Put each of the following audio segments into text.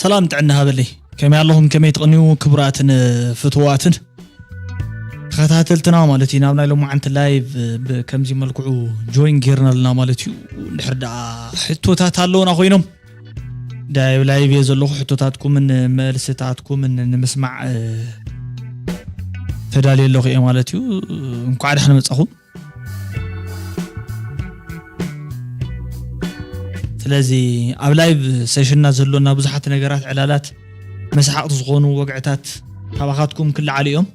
ሰላም ጥዕና ሃበለይ። ከመይ ኣለኹም? ከመይ ትቕንዩ? ክቡራትን ፍትዋትን ተኸታተልትና ማለት እዩ፣ ናብ ናይ ሎማዓንቲ ላይቭ ብከምዚ መልክዑ ጆይን ጌርና ኣለና ማለት እዩ። እንድሕር ደኣ ሕቶታት ኣለውና ኮይኖም፣ ዳይ ላይቭ እየ ዘለኹ። ሕቶታትኩምን መልስታትኩምን ንምስማዕ ተዳልየ ኣለኹ እየ ማለት እዩ። እንኳዕ ደሓን መጻኹም። ስለዚ ኣብ ላይቭ ሴሽንና ዘሎና ብዙሓት ነገራት፣ ዕላላት፣ መስሓቕቲ ዝኾኑ ወግዕታት ካባኻትኩም ክለዓሉ እዮም።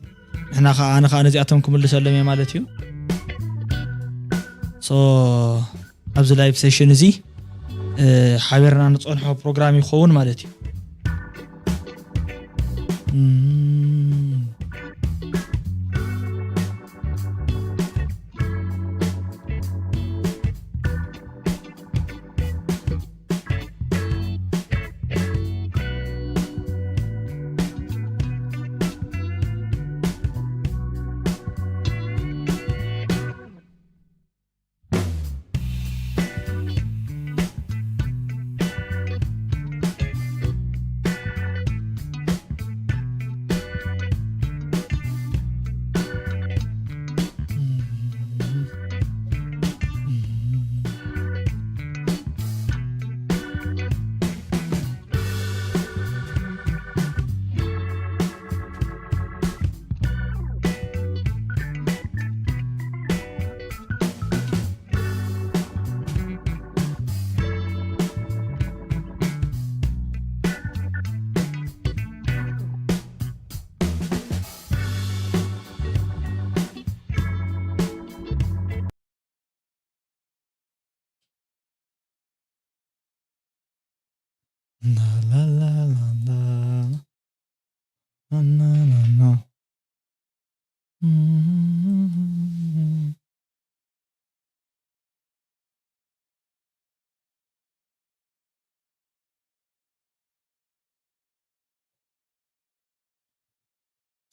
ንሕና ኸዓ፣ ኣነ ኸዓ ነዚኣቶም ክምልሰሎም እየ ማለት እዩ። ሶ ኣብዚ ላይቭ ሴሽን እዚ ሓቢርና ንፀንሖ ፕሮግራም ይኸውን ማለት እዩ።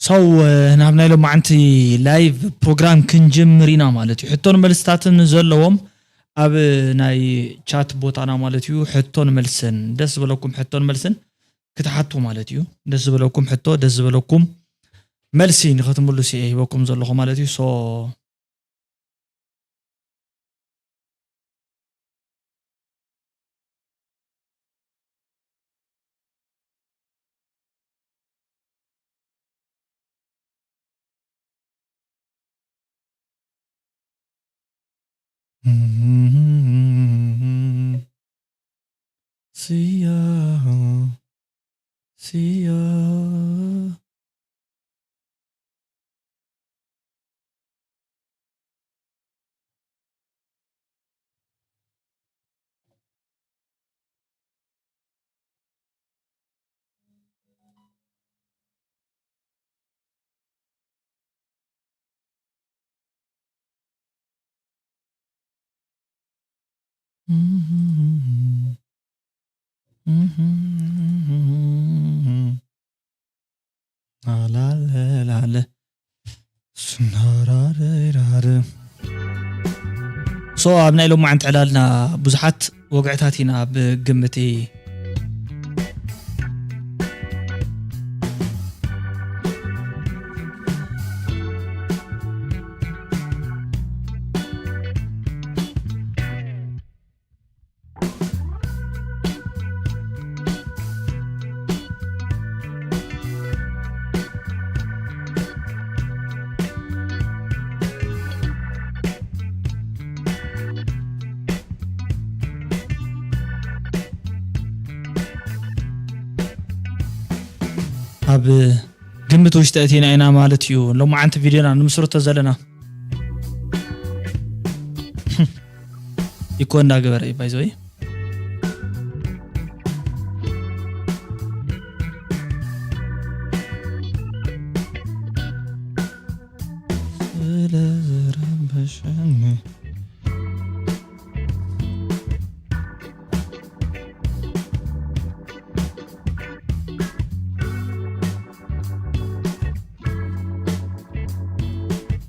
ሰው ናብ ናይ ሎማዓንቲ ላይቭ ፕሮግራም ክንጅምር ኢና ማለት እዩ። ሕቶን መልስታትን ዘለዎም ኣብ ናይ ቻት ቦታና ማለት እዩ። ሕቶን መልስን፣ ደስ ዝበለኩም ሕቶን መልስን ክትሓቱ ማለት እዩ። ደስ ዝበለኩም ሕቶ፣ ደስ ዝበለኩም መልሲ ንኸትምልሱ እየ ሂበኩም ዘለኹ ማለት እዩ። ሶ ስያ፣ ስያ። ሶ ኣብ ናይ ሎማዓንቲ ዕላልና ብዙሓት ወግዕታት ኢና ብግምት ኣብ ግምት ውሽጢ ኣእቲና ኢና ማለት እዩ። ሎማዓንቲ ቪድዮና ንምስርቶ ዘለና ኢኮ እንዳገበረ እዩ ባይዘወይ። ስለ ዝረበሸኒ።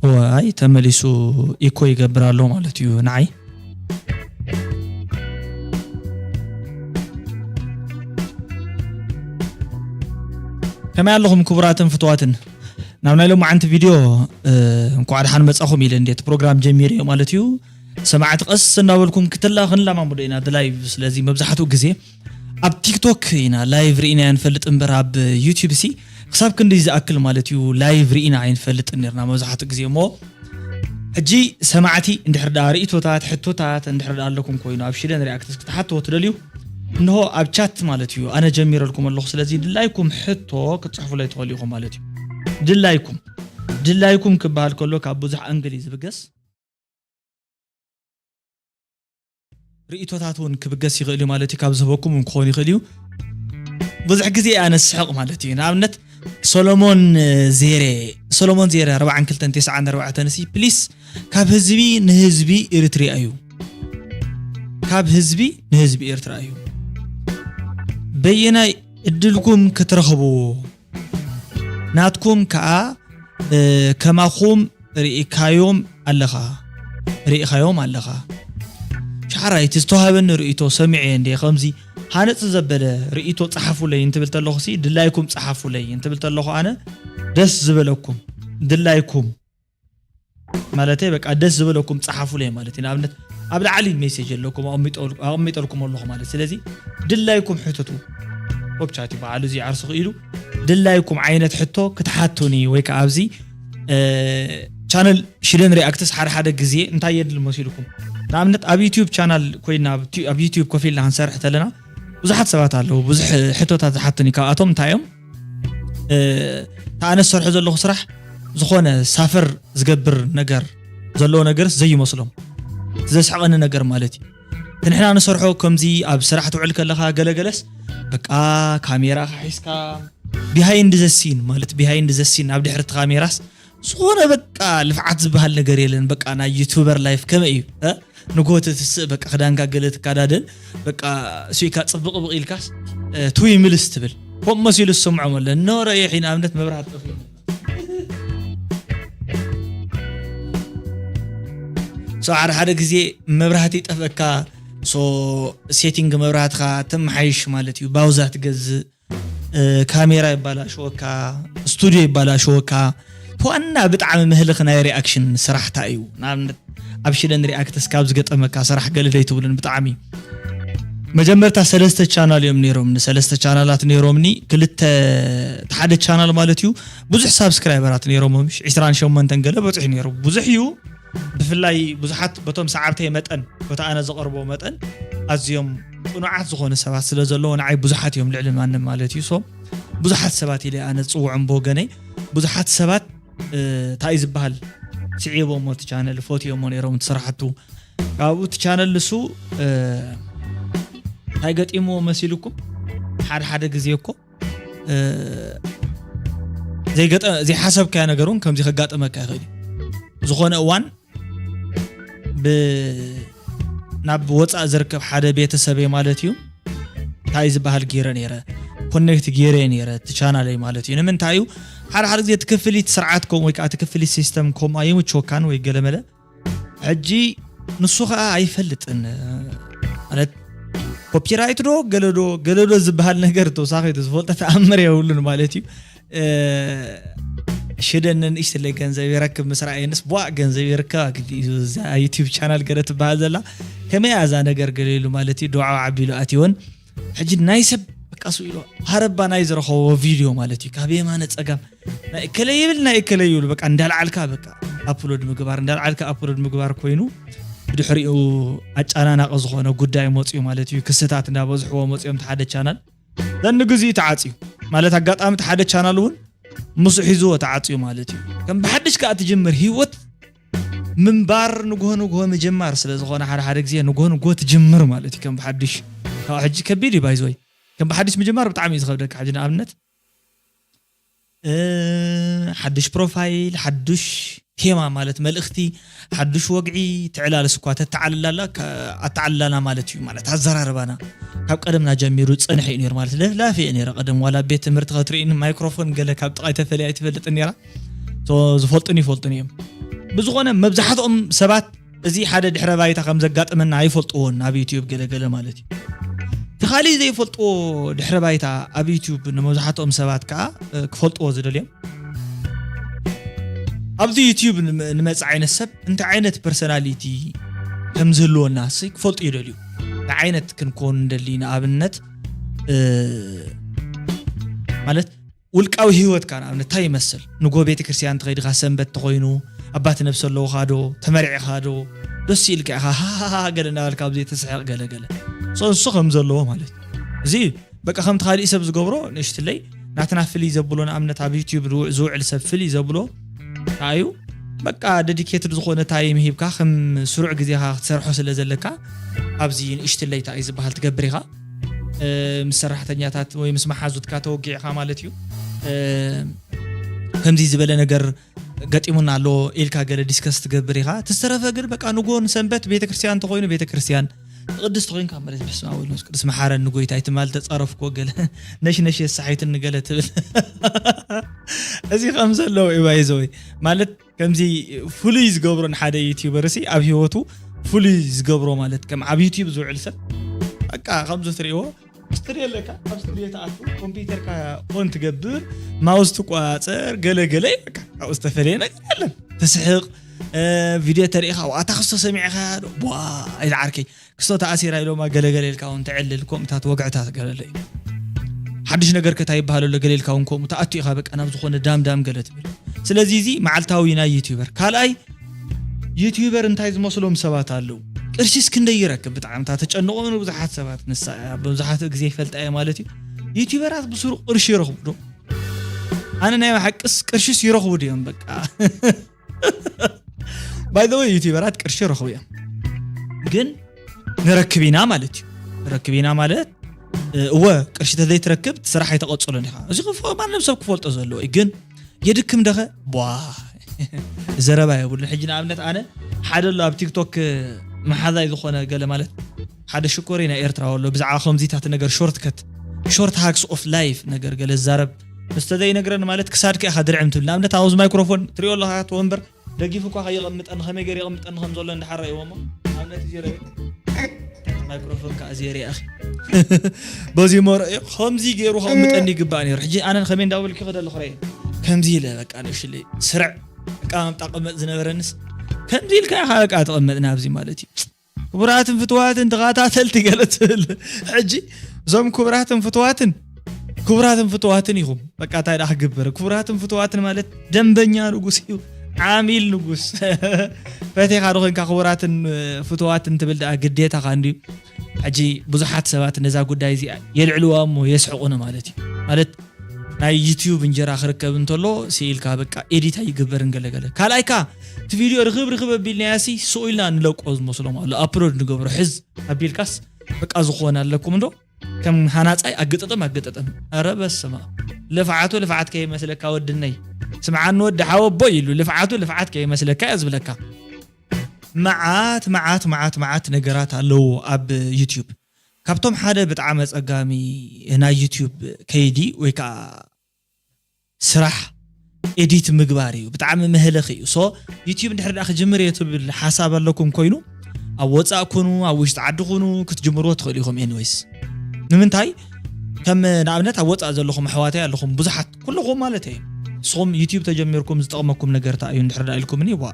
ዋይ፣ ተመሊሱ ኢኮ ይገብር ኣሎ ማለት እዩ ንዓይ። ከመይ ኣለኹም ክቡራትን ፍትዋትን? ናብ ናይ ሎማዓንቲ ቪድዮ፣ እ፣ እንኳዕ ደሓን መጻኹም ኢለ እንዴት ፕሮግራም ጀሚረ ማለት እዩ። ሰማዕቲ ቀስ እናበልኩም ክትላ ክንለማምዶ ኢና ላይቭ። ስለዚ መብዛሕትኡ ግዜ ኣብ ቲክቶክ ኢና ላይቭ ርኢና ንፈልጥ እምበር ኣብ ዩቲዩብ ሲ ክሳብ ክንዲ ዝኣክል ማለት እዩ ላይቭ ርኢና ኣይንፈልጥን ነርና መብዛሕትኡ ግዜ። እሞ ሕጂ ሰማዕቲ እንድሕር ደኣ ርእይቶታት፣ ሕቶታት እንድሕር ደኣ ኣለኩም ኮይኑ ኣብ ሽደን ሪኣክትስ ክትሓትዎ ትደልዩ፣ እንሆ ኣብ ቻት ማለት እዩ ኣነ ጀሚረልኩም ኣለኹ። ስለዚ ድላይኩም ሕቶ ክትጽሕፉለይ ትኽእሉ ኢኹም ማለት እዩ። ድላይኩም፣ ድላይኩም ክበሃል ከሎ ካብ ብዙሕ ኣንግል እዩ ዝብገስ። ርእይቶታት እውን ክብገስ ይኽእል እዩ ማለት እዩ። ካብ ዝህበኩም እውን ክኾን ይኽእል እዩ። ብዙሕ ግዜ ኣነ ስሕቕ ማለት እዩ። ንኣብነት ሰሎሞን ዜሬ፣ ሰሎሞን ዜሬ ኣርባዓን ክልተን ተስዓን ኣርባዕተን ሲ ፕሊስ ካብ ህዝቢ ንህዝቢ ኤርትሪያ እዩ። ካብ ህዝቢ ንህዝቢ ኤርትራ እዩ። በየናይ ዕድልኩም ክትረኽቡ ናትኩም ከኣ፣ እ፣ ከማኹም ርኢካዮም ኣለኻ፣ ርኢኻዮም ኣለኻ። ሻዕራይ እቲ ዝተዋህበኒ ርእይቶ ሰሚዐ እንዴ፣ ከምዚ ሃነጽ ዘበለ ርእይቶ ጸሓፉለይ እንትብል ተለኹ ሲ፣ ድላይኩም ጸሓፉለይ እንትብል ተለኹ ኣነ ደስ ዝበለኩም፣ ድላይኩም ማለተይ በቃ ደስ ዝበለኩም ጸሓፉለይ ማለት እዩ። ንኣብነት ኣብ ላዕሊ ሜሴጅ ኣለኩም ኣቐሚጠል-፣ ኣቐሚጠልኩም ኣለኹ ማለት። ስለዚ ድላይኩም ሕተቱ። ቶፕ ቻት ይበዓሉ እዚ ዓርሱ ክኢሉ ድላይኩም ዓይነት ሕቶ ክትሓቱኒ ወይ ከዓ ኣብዚ፣ እ፣ ቻነል ሽደን ሪኣክትስ ሓደ ሓደ ግዜ እንታይ የድሊ መሲልኩም? ንኣብነት ኣብ ዩቲዩብ ቻናል ኮይና ኣብ ቲ-፣ ኣብ ዩቲዩብ ኮፍ ኢልና ክንሰርሕ ተለና ብዙሓት ሰባት ኣለዉ። ብዙሕ ሕቶታት ዝሓቱኒ ካብኣቶም እንታይ እዮም? እ፣ እታ ኣነ ዝሰርሖ ዘለኹ ስራሕ ዝኾነ ሳፈር ዝገብር ነገር ዘለዎ ነገርስ ዘይመስሎም። እቲ ዘስሕቐኒ ነገር ማለት እዩ። እቲ ንሕና ንሰርሖ ከምዚ ኣብ ስራሕ ትውዕል ከለኻ ገለገለስ በቃ ካሜራኻ ሒዝካ ቢሃይንድ ዘ ሲን ማለት ቢሃይንድ ዘ ሲን ኣብ ድሕርቲ ካሜራስ ዝኾነ በቃ ልፍዓት ዝበሃል ነገር የለን። በቃ ናይ ዩቱበር ላይፍ ከመይ እዩ? እ? ንግሆ ትትስእ በቃ ክዳንካ ገለ ትካዳደን በቃ ስኢካ ጽብቕብቕ ኢልካስ፣ እ፣ ትውይ ምልስ ትብል። ከምኡ መሲሉ ዝስምዖም ኣሎ። ኖረ ይሒ ንኣብነት መብራህቲ ጠፊኡ። ሶ ሓደ ሓደ ግዜ መብራህቲ ይጠፍአካ። ሶ ሴቲንግ መብራህትኻ ተመሓይሽ ማለት እዩ። ባውዛ ትገዝእ፣ እ፣ ካሜራ ይባላሸወካ፣ ስቱዲዮ ይባላሸወካ። ዋና ብጣዕሚ መህልኽ ናይ ሪኣክሽን ስራሕ እንታይ እዩ? ንኣብነት ኣብ ሽደን ሪኣክትስ ካብ ዝገጠመካ ስራሕ ገለ ደይትብሉን ብጣዕሚ። መጀመርታ ሰለስተ ቻናል እዮም ነይሮምኒ፣ ሰለስተ ቻናላት ነይሮምኒ። ክልተ፣ እቲ ሓደ ቻናል ማለት እዩ ብዙሕ ሳብስክራይበራት ነይሮም፣ ዒስራን ሸሞንተን ገለ በፂሑ ነይሩ። ብዙሕ እዩ። ብፍላይ ብዙሓት በቶም ሰዓብተይ መጠን፣ በቲ ኣነ ዘቐርቦ መጠን ኣዝዮም ቅኑዓት ዝኾኑ ሰባት ስለ ዘለዎ ንዓይ ብዙሓት እዮም ልዕሊ ማንም ማለት እዩ። ሶ ብዙሓት ሰባት ኢለ ኣነ ዝፅውዖም ብወገነይ ብዙሓት ሰባት፣ እ፣ እንታይ እዩ ዝበሃል ስዒቦሞ እቲ ቻነል ፈትዮሞ ነይሮም እቲ ስራሕቱ። ካብኡ እቲ ቻነል ንሱ፣ እ፣ እንታይ ገጢምዎ መሲልኩም ሓደ ሓደ ግዜ እኮ እ፣ ዘይገጠ-፣ ዘይሓሰብካዮ ነገር እውን ከምዚ ከጋጥመካ ይኽእል እዩ። ዝኾነ እዋን ብ-፣ ናብ ወፃእ ዝርከብ ሓደ ቤተሰበይ ማለት እዩ እንታይ ዝበሃል ገይረ ነይረ፣ ኮኔክት ገይረ ነይረ እቲ ቻናለይ ማለት እዩ። ንምንታይ እዩ ሓደ ሓደ ግዜ እቲ ክፍሊት ስርዓት ከም ወይ ከዓ እቲ ክፍሊት ሲስተም ከምኡ ኣይምችወካን ወይ ገለመለ። ሕጂ ንሱ ኸኣ ኣይፈልጥን ማለት ኮፒራይት ዶ ገለ ዶ ገለ ዶ ዝበሃል ነገር ተወሳኺ እቲ ዝፈልጦ ተኣምር የብሉን ማለት እዩ። እ፣ ሽደን ንእሽትለይ ገንዘብ ይረክብ ምስ ረኣየንስ ቧእ ገንዘብ ይርከብ ኣግዲ እዩ። እዛ ዩቲዩብ ቻናል ገለ ትበሃል ዘላ ከመይ እያ እዛ ነገር ገለ ኢሉ ማለት እዩ። ዶዓ ዓቢሉ ኣትወን ሕጂ ናይ ሰብ በቃ ስኡ ኢሉ ሃረባ ናይ ዝረኸቦ ቪድዮ ማለት እዩ። ካብ የማነ ጸጋም ናይ እከለ ይብል ናይ እከለ ይብል በቃ እንዳልዓልካ በቃ ኣፕሎድ ምግባር እንዳልዓልካ ኣፕሎድ ምግባር ኮይኑ ብድሕሪኡ ኣጨናናቂ ዝኾነ ጉዳይ መፅዩ ማለት እዩ። ክስታት እንዳበዝሕዎ መፅዮም እቲ ሓደ ቻናል ዘን ንግዚኡ ተዓፅዩ ማለት ኣጋጣሚ እቲ ሓደ ቻናል እውን ምስ ሒዝዎ ተዓፅዩ ማለት እዩ። ከም ብሓድሽ ከዓ ትጅምር ህይወት ምንባር ንግሆ ንግሆ ምጅማር ስለ ዝኾነ ሓደ ሓደ ግዜ ንግሆ ንግሆ ትጅምር ማለት እዩ። ከም ብሓድሽ ካብ ሕጂ ከቢድ እዩ ባይዘወይ ከም ብሓድሽ ምጅማር ብጣዕሚ እዩ ዝኸብደካ። ሕጂ ንኣብነት እ፣ ሓድሽ ፕሮፋይል፣ ሓድሽ ቴማ ማለት መልእኽቲ፣ ሓድሽ ወግዒ፣ ትዕላልስ እኳ ተተዓልላላ፣ ከ-፣ ኣተዓልላና ማለት እዩ። ማለት ኣዘራርባና ካብ ቀደምና ጀሚሩ ዝጸንሐ እዩ ነይሩ ማለት ለፍላፊ እየ ነይረ። ቀደም ዋላ ቤት ትምህርቲ ከትርእይኒ ማይክሮፎን ገለ ካብ ጥቓይ ተፈልያ ኣይትፈልጥን ነይራ። ሶ፣ ዝፈልጡን ይፈልጡን እዮም። ብዝኾነ መብዛሕትኦም ሰባት እዚ ሓደ ድሕረ ባይታ ከም ዘጋጠመና ኣይፈልጥዎን ኣብ ዩቲዩብ ገለ ገለ ማለት እዩ። እቲ ካሊእ ዘይፈልጥዎ ድሕረ ባይታ ኣብ ዩቲዩብ ንመብዛሕትኦም ሰባት ከዓ ክፈልጥዎ ዝደልዮም፣ ኣብዚ ዩቲዩብ ንመፅእ ዓይነት ሰብ እንታይ ዓይነት ፐርሰናሊቲ ከም ዝህልወና ሲ ክፈልጡ ይደልዩ። እንታይ ዓይነት ክንኮን እንደሊ ንኣብነት ማለት ውልቃዊ ህይወትካ ንኣብነት እንታይ ይመስል? ንጎ ቤተ ክርስቲያን ትኸይድኻ ሰንበት ተኾይኑ ኣባት ነብሰ ኣለውኻ ዶ ተመርዕኻ ዶ ደስ ኢልካ ኢኻ ሃሃሃ ገለ እናበልካ ኣብዚ ተስሕቕ ገለ ገለ እሱ ከም ዘለዎ ማለት እዩ። እዚ በቃ ከምቲ ካሊእ ሰብ ዝገብሮ ንእሽትለይ ናትና ፍልይ ዘብሎ ንኣብነት ኣብ ዩቲዩብ ዝውዕል ሰብ ፍልይ ዘብሎ እዩ። በቃ ደዲኬትድ ዝኾነ ታይም ሂብካ ከም ስሩዕ ግዜኻ ክትሰርሖ ስለ ዘለካ ኣብዚ ንእሽትለይ እንታይ እዩ ዝበሃል ትገብር ኢኻ ምስ ሰራሕተኛታት ወይ ምስ መሓዙትካ ተወጊዕካ ማለት እዩ። ከምዚ ዝበለ ነገር ገጢሙና ኣሎ ኢልካ ገለ ዲስከስ ትገብር ኢኻ። ተስተረፈ ግን በቃ ንጎን ሰንበት ቤተክርስትያን እንተኾይኑ ቤተክርስትያን ቅድስቲ ኮይንካ ማለት በስመ ኣብ ወወልድ ወመንፈስ ቅዱስ መሓረኒ ጎይታይ ትማል ተጻረፍኮ ገለ ነሽ ነሽ የሳሒትኒ ገለ ትብል እዚ ከም ዘለዎ እዩ ባይዘወይ ማለት ከምዚ ፍሉይ ዝገብሮ ንሓደ ዩቲዩበር ሲ ኣብ ህይወቱ ፍሉይ ዝገብሮ ማለት ከም ኣብ ዩቲዩብ ዝውዕል ሰብ በቃ ከምዚ ትርእይዎ ስትሪ ኣለካ ኣብ ስትሪ ተኣቱ ኮምፒውተርካ ኦን ትገብር ማውስ ትቋፀር ገለገለ በቃ ካብኡ ዝተፈለየ ነገር የለን ትስሕቕ ቪድዮ ተሪኢኻ ዋታ ክስቶ ሰሚዕኻ ቧ ይዝዓርከይ ክስቶ ተኣሲራ ኢሎማ ገለገለ ኢልካ እውን ተዕልል ከምኡታት ወግዕታት ገለለ እዩ ሓድሽ ነገር ከታ ይበሃል ኣሎ ገለ ኢልካ እውን ከምኡ ተኣቱ ኢኻ በቃ ናብ ዝኾነ ዳምዳም ገለ ትብል ስለዚ እዚ መዓልታዊ ናይ ዩቲዩበር ካልኣይ ዩቲዩበር እንታይ ዝመስሎም ሰባት ኣለዉ ቅርሺስ ክንደይ ይረክብ ብጣዕሚ እታ ተጨንቆ ብዙሓት ሰባት ንሳ ብዙሓት ግዜ ይፈልጣ እየ ማለት እዩ ዩቲዩበራት ብስሩ ቅርሺ ይረኽቡ ዶ ኣነ ናይ መሓቅስ ቅርሺስ ይረኽቡ ድዮም በቃ ባይ ዘ ዩቲዩበራት ቅርሺ ይረኽቡ እዮም ግን ንረክብ ኢና ማለት እዩ ንረክብ ኢና ማለት እወ ቅርሺ ተዘይትረክብ ስራሕ ኣይተቐፅሎን ኢኻ እዚ ክፎ ማንም ሰብ ክፈልጦ ዘለዎ እዩ ግን የድክም ደኸ ቧ ዘረባ የብሉን ሕጂ ንኣብነት ኣነ ሓደ ኣሎ ኣብ ቲክቶክ መሓዛይ ዝኾነ ገለ ማለት ሓደ ሽኮሪ ናይ ኤርትራ ኣሎ ብዛዕባ ከምዚታት ነገር ሾርትከት ሾርት ሃክስ ኦፍ ላይፍ ነገር ገለ ዛረብ ምስ ተዘይነግረኒ ማለት ክሳድካ ኢኻ ድርዕም ትብል ንኣብነት ኣብዚ ማይክሮፎን ትሪኦ ኣለኻ ወንበር ደጊፉ እኳ ከየቐምጠኒ ከመይ ገይሩ የቐምጠኒ ከም ዘሎ እንዳሓራ እዎ እሞ ኣብነት እዚ ረ ማይክሮፎን ከዓ እዚ ሪኣ በዚ መርኦ ከምዚ ገይሩ ከቐምጠኒ ይግባእ ነይሩ ሕጂ ኣነ ከመይ እንዳበልኩ ይኸደሉ ክረየ ከምዚ ኢለ በቃ ንእሽለይ ስርዕ ኣቀማምጣ ቅመጥ ዝነበረንስ ከምዚ ኢልካ ኢኻ በቃ ተቐመጥና ኣብዚ ማለት እዩ ክቡራትን ፍትዋትን ተኸታተልቲ ገለ ትብል ሕጂ እዞም ክቡራትን ፍትዋትን ክቡራትን ፍትዋትን ኢኹም በቃ እንታይ ዳ ክግበር ክቡራትን ፍትዋትን ማለት ደንበኛ ንጉስ እዩ ዓሚል ንጉስ ፈቴኻ ዶ ኮንካ ክቡራትን ፍትዋትን ትብል ደኣ ግዴታኻ እንድዩ ሕጂ ብዙሓት ሰባት ነዛ ጉዳይ እዚኣ የልዕልዋ እሞ የስሕቑኒ ማለት እዩ ማለት ናይ ዩቲዩብ እንጀራ ክርከብ እንተሎ ስኢልካ በቃ ኤዲት ኣይግበርን ገለገለ ካልኣይካ እቲ ቪድዮ ርክብ ርክብ ኣቢልናያ ሲ ስኡ ኢልና ንለቆ ዝመስሎም ኣሎ ኣፕሎድ ንገብሮ ሕዝ ኣቢልካስ በቃ ዝኾነ ኣለኩም እንዶ ከም ሃናፃይ ኣገጠጠም ኣገጠጠም ኧረ በስመ ልፍዓቱ ልፍዓት ከይመስለካ ወድነይ ስምዓኒ ወዲ ሓወቦ ኢሉ ልፍዓቱ ልፍዓት ከይመስለካ እያ ዝብለካ መዓት መዓት መዓት መዓት ነገራት ኣለዎ ኣብ ዩቲዩብ ካብቶም ሓደ ብጣዕሚ ኣፀጋሚ ናይ ዩቲዩብ ከይዲ ወይ ከዓ ስራሕ ኤዲት ምግባር እዩ ብጣዕሚ መህለኺ እዩ ሶ ዩቲዩብ እንድሕር ዳ ክጅምር እየ ትብል ሓሳብ ኣለኩም ኮይኑ ኣብ ወፃእ ኩኑ ኣብ ውሽጢ ዓዲ ኩኑ ክትጅምርዎ ትኽእሉ ኢኹም ኤኒወይስ ንምንታይ ከም ንኣብነት ኣብ ወፃእ ዘለኹም ኣሕዋተይ ኣለኹም ብዙሓት ኩልኹም ማለት እየ ንስኹም ዩቲዩብ ተጀሚርኩም ዝጠቕመኩም ነገር እንታይ እዩ እንድሕር ዳ ኢልኩምኒ ዋ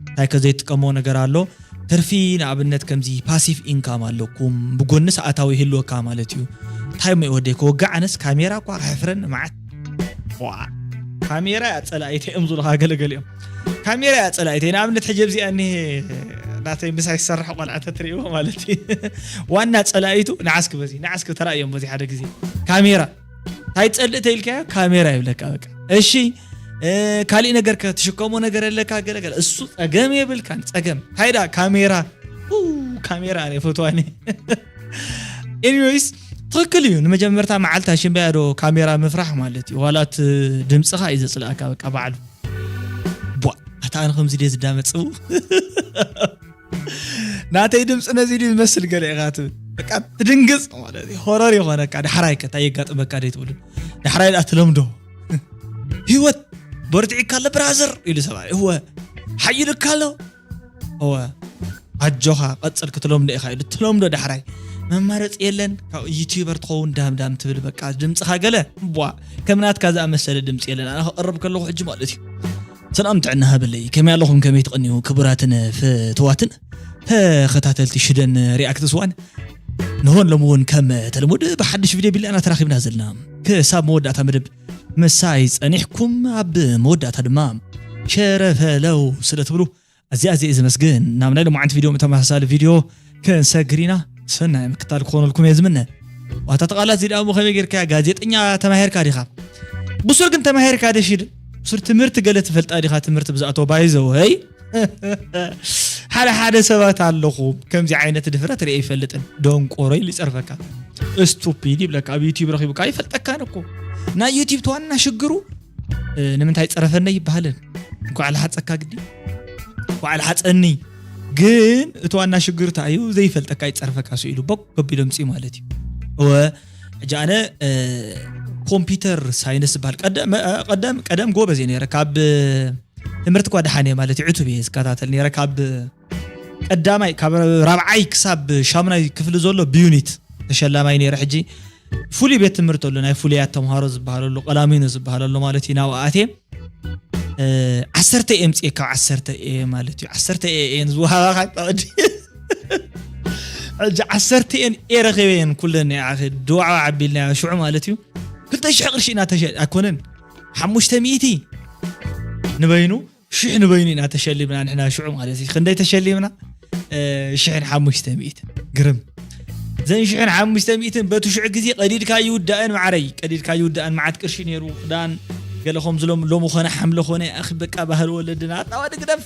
እንታይ ከዘይትጥቀምዎ ነገር ኣሎ ትርፊ ንኣብነት ከምዚ ፓሲቭ ኢንካም ኣለኩም ብጎኒ ሰኣታዊ ይህልወካ ማለት እዩ እንታይ ሞ ወደይ ክወግዕ ኣነስ ካሜራ እኳ ክሕፍረኒ መዓት ካሜራ እያ ፀላኢተ እዮም ዝብሉካ ገለገሊኦም ካሜራ እያ ፀላኢተ ንኣብነት ሕጂ ኣብዚኣ እኒሄ ናተይ ምሳይ ዝሰርሕ ቆልዓ ተትርእይዎ ማለት እዩ ዋና ፀላኢቱ ንዓስኪ በዚ ንዓስኪ ተራእዮም በዚ ሓደ ግዜ ካሜራ እንታይ ፀልእ ተይልካዮ ካሜራ ይብለካ በቃ እሺ ካሊእ ነገር ከ ትሽከሞ ነገር ኣለካ ገለገለ እሱ ጸገም የብልካን ጸገም እንታይ ዳ ካሜራ ካሜራ ኣነ ፈትዋኒ ኤኒዌይስ ትኽክል እዩ ንመጀመርታ መዓልታ ሽምበያ ዶ ካሜራ ምፍራሕ ማለት እዩ ዋላት ድምፅኻ እዩ ዘፅልኣካ በቃ ባዕሉ ቧ ኣታ ኣነ ከምዚ ድየ ዝዳመፅው ናተይ ድምፂ ነዚ ድዩ ዝመስል ገለ ኢኻ ትብል በቃ ትድንግፅ ማለት እዩ ሆረር ይኾነካ ዳሕራይ ከ እንታይ የጋጥመካ ደይ ትብሉ ዳሕራይ ዳ ትለምዶ ህይወት በርቲዕካ ኣሎ ብራዘር ኢሉ ሰብኣይ እወ ሓይልካ ኣሎ እወ ኣጆኻ ቀፅል ክትለምዶ ኢኻ ኢሉ ትለምዶ ዳሕራይ መማረፂ የለን። ካብ ዩቲዩበር ትኸውን ዳም ዳም ትብል፣ በቃ ድምፅኻ ገለ ቧ፣ ከም ናትካ ዝኣመሰለ ድምፂ የለን። ኣነ ክቐርብ ከለኹ ሕጂ ማለት እዩ። ሰላም ጥዕና ሃበለይ፣ ከመይ ኣለኹም? ከመይ ትቐንዩ ክቡራትን ፍትዋትን ተኸታተልቲ ሽደን ሪኣክትስ ዋን? ንሆን ሎም እውን ከም ተለሙድ ብሓድሽ ቪድዮ ቢልና ተራኺብና ዘለና። ክሳብ መወዳእታ መደብ ምሳይ ጸኒሕኩም፣ ኣብ መወዳእታ ድማ ሸረፈለው ስለ ትብሉ ኣዝየ ኣዝየ እየ ዘመስግን። ናብ ናይ ሎማዓንቲ ቪድዮ ተመሳሳሊ ቪድዮ ክንሰግር ኢና። ሰናይ ምክታል ክኾነልኩም እየ ዝምነ። ዋታ ተቓላት እዚ ደኣ እሞ ከመይ ጌርካ ጋዜጠኛ ተማሂርካ ዲኻ? ብሱር ግን ተማሂርካ ደሽድ ብሱር ትምህርቲ ገለ ትፈልጣ ዲኻ? ትምህርቲ ብዝኣቶ ባይዘወይ ሓደ ሓደ ሰባት ኣለኹም ከምዚ ዓይነት ድፍረት ርአ ይፈልጥን። ደንቆሮ ኢሉ ይጸርፈካ። ስቱፒድ ይብለካ። ኣብ ዩቲዩብ ረኺቡካ ይፈልጠካን እኮ። ናይ ዩቲዩብ ተዋና ሽግሩ እ፣ ንምንታይ ጸረፈነ ይበሃልን? እንኳዕ ልሓጸካ ግዲ፣ እንኳዕ ልሓጸኒ። ግን እቲ ዋና ሽግር እንታይ እዩ? ዘይፈልጠካ ይጸርፈካ ስኢሉ ቦግ ከቢሎም ጽዩ ማለት እዩ። እወ፣ ሕጂ ኣነ፣ እ፣ ኮምፒውተር ሳይንስ ዝበሃል ቀደም፣ እ፣ ቀደም፣ ቀደም ጎበዝ እየ ነይረ። ካብ ትምህርቲ እኳ ደሓን እየ ማለት እዩ። ዕቱብ እየ ዝከታተል ነይረ። ካብ ቀዳማይ፣ ካብ ራብዓይ ክሳብ ሻሙናይ ክፍሊ ዘሎ ብዩኒት ተሸላማይ ነይረ። ሕጂ ፍሉይ ቤት ትምህርቲ ኣሎ፣ ናይ ፍሉያት ተምሃሮ ዝበሃል ኣሎ፣ ቀላሚኖ ዝበሃል ኣሎ ማለት እዩ። ናብኡ ኣትየ፣ እ፣ ዓሰርተ እየ ምፅእ ካብ ዓሰርተ እየ ማለት እዩ። ዓሰርተ እየ እየን ዝወሃባኻ ቀዲ። ሕጂ ዓሰርተ እየን እየ ረኺበ እየን ኩለን ናይ ዓኺ ድዋዕዋዕ ኣቢልና ሽዑ ማለት እዩ። ክልተ ሽሕ ቅርሺ ኢና ተሸ-፣ ኣይኮነን፣ ሓሙሽተ ሚእቲ ንበይኑ፣ ሽሕ ንበይኑ ኢና ተሸሊምና ንሕና ሽዑ ማለት እዩ። ክንደይ ተሸሊምና? እ፣ ሽሕን ሓሙሽተ ሚእትን። ግርም። ዘን ሽሕን ሓሙሽተ ሚእትን በቲ ሽዑ ግዜ ቀዲድካ ይውዳእን ማዕረይ፣ ቀዲድካ ይውዳእን። መዓት ቅርሺ ነይሩ። ክዳን ገለ ከም ዝሎም ሎሚ ኮነ ሓምለ ኮነ፣ ኣኺ በቃ ባህሊ ወለድና ኣታዋ ድግደፍ።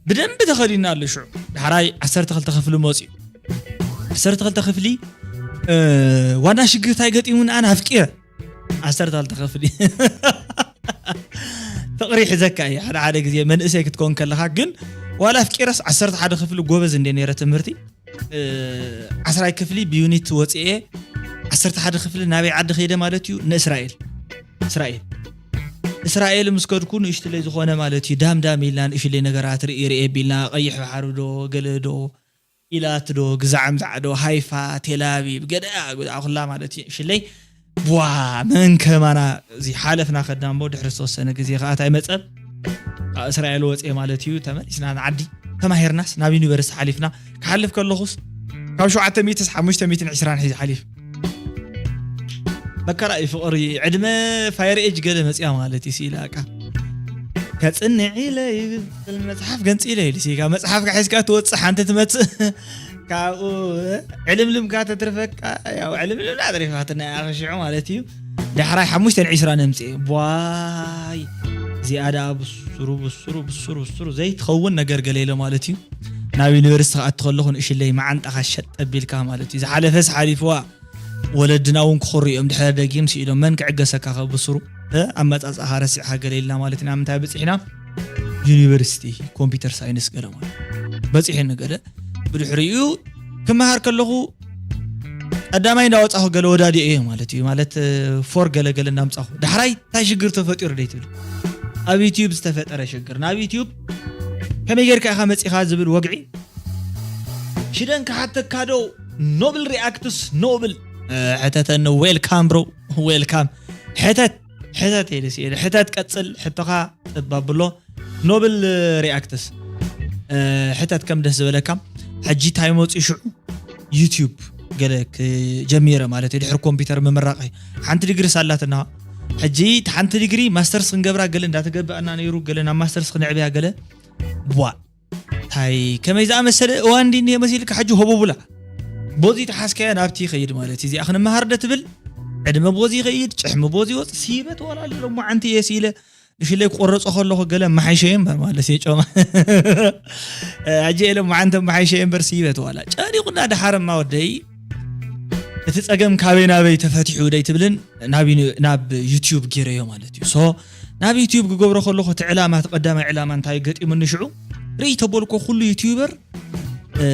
ብደንቢ ተኸዲና ኣሎ ሽዑ። ዳሕራይ ዓሰርተ ክልተ ክፍሊ መፅዩ። ዓሰርተ ክልተ ክፍሊ፣ እ፣ ዋና ሽግር እንታይ ገጢሙና? ኣነ ኣፍቂረ። ዓሰርተ ክልተ ክፍሊ። ፍቕሪ ይሕዘካ እዩ። ሓደ ሓደ ግዜ መንእሰይ ክትከውን ከለኻ ግን ዋላ ኣፍቂረስ ዓሰርተ ሓደ ክፍሊ ጎበዝ እንደ ነይረ ትምህርቲ፣ እ፣ ዓስራይ ክፍሊ ብዩኒት ወፅኤ ዓሰርተ ሓደ ክፍሊ ናበይ ዓዲ ከይደ ማለት እዩ? ንእስራኤል። እስራኤል። እስራኤል ምስ ከድኩ ንእሽትለይ ዝኾነ ማለት እዩ። ዳም ዳም ኢልና ንእሽለይ ነገራት ርኢ ርኢ ቢልና ቀይሕ ባሕሪ ዶ ገለ ዶ ኢላት ዶ ግዛዕም ዛዕዶ ሃይፋ ቴላቪቭ ገዳ ጉዳ ኩላ ማለት እዩ። ሽለይ ቧ መን ከማና እዚ ሓለፍና ከዳሞ ድሕሪ ዝተወሰነ ግዜ ከዓ እንታይ መጸ? ካብ እስራኤል ወፅኤ ማለት እዩ። ተመሊስና ንዓዲ ተማሂርናስ ናብ ዩኒቨርሲቲ ሓሊፍና። ክሓልፍ ከለኹስ ካብ ሸውዓተ ሚእቲ ሓሙሽተ ሚእትን ዕስራን ሒዝ ሓሊፍ። መከራ እዩ ፍቕሪ። ዕድመ ፋየር ኤጅ ገለ መፅያ ማለት እዩ። ስኢላ እቃ ከፅንዕ ኢለ ይብል መፅሓፍ ገንፂለ ኢሉ ሲጋ መፅሓፍካ ሒዝካ ትወፅእ ሓንቲ ትመፅእ። ካብኡ ዕልምልምካ ተትርፈካ፣ ያው ዕልምልምና ኣትሪፋትና እያ ሽዑ ማለት እዩ። ዳሕራይ ሓሙሽተን ዕስራን ኣምፅኤ። ቧይ፣ እዚኣ ደኣ ብሱሩ፣ ብሱሩ፣ ብሱሩ፣ ብሱሩ ዘይትኸውን ነገር ገለ ኢለ ማለት እዩ። ናብ ዩኒቨርሲቲ ክኣቱ ከለኹ ንእሽለይ መዓንጣኻ ሸጥ ኣቢልካ ማለት እዩ። ዝሓለፈስ ሓሊፍዋ፣ ወለድና እውን ክኾሩ እዮም ድሕረ ደጊም ስኢሎም። መን ክዕገሰካ ከብስሩ? እ? ኣመጻጽኣኻ ረሲዕኻ ገለ ኢልና ማለት ኢና። ምንታይ በጺሕና? ዩኒቨርሲቲ ኮምፒውተር ሳይንስ ገለ ማለት በጺሐኒ ገለ። ብድሕሪኡ ክመሃር ከለኹ ቀዳማይ እንዳወጻኹ ገለ ወዳዲኦ እየ ማለት እዩ። ማለት፣ እ፣ ፎር ገለ ገለ እንዳምጻኹ። ዳሕራይ እንታይ ሽግር ተፈጢሩ ደይ ትብል? ኣብ ዩቲዩብ ዝተፈጠረ ሽግር። ናብ ዩቲዩብ ከመይ ጌርካ ኢኻ መጺኻ ዝብል ወግዒ ሽደን ክሓተካ ዶ? ኖብል ሪኣክትስ ኖብል፣ እ፣ ሕተተኒ። ዌልካም ብሮ፣ ዌልካም። ሕተት፣ ሕተት ኢለ ስኢለ። ሕተት ቀጽል፣ ሕቶኻ ጥብ ኣብሎ። ኖብል ሪኣክትስ፣ እ፣ ሕተት ከም ደስ ዝበለካ። ሕጂ እንታይ መፂኡ ሽዑ? ዩቲዩብ ገለ ክጀሚረ ማለት እዩ። ድሕሪ ኮምፒውተር ምምራቐይ ሓንቲ ዲግሪ ሳላትና። ሕጂ እቲ ሓንቲ ዲግሪ ማስተርስ ክንገብራ ገለ እንዳተገበኣና ነይሩ፣ ገለ ናብ ማስተርስ ክንዕብያ ገለ። ቧ፣ እንታይ ከመይ ዝኣመሰለ እዋን እንዲ እኒሄ መሲልካ ሕጂ ሆቦቡላ። ቦዚ ተሓዝካዮ ናብቲ ይኸይድ ማለት እዩ። እዚኣ ክንመሃር ደ ትብል ዕድመ ቦዚ ይኸይድ፣ ጭሕሚ ቦዚ ይወፅእ፣ ስይበት ዋላ ኣሎ። ሎማዓንቲ እየ ስኢለ፣ ንሽለይ ክቆረፆ ከለኹ ገለ መሓይሸ እምበር ማለት እየ ጮማ። ሕጂ ኢለ መዓንተ መሓይሸ እምበር ስይበት ዋላ። ጨኒቑና ደሓርማ ወደይ፣ እቲ ፀገም ካበይ ናበይ ተፈቲሑ ደይ ትብልን ናብ ዩኒ-፣ ናብ ዩቲዩብ ገይረዮ ማለት እዩ። ሶ ናብ ዩቲዩብ ክገብሮ ከለኹ እቲ ዕላማ፣ እቲ ቀዳማይ ዕላማ እንታይ ገጢሙኒ ሽዑ? ርእይ ተበልኮ ኩሉ ዩቲዩበር፣ እ፣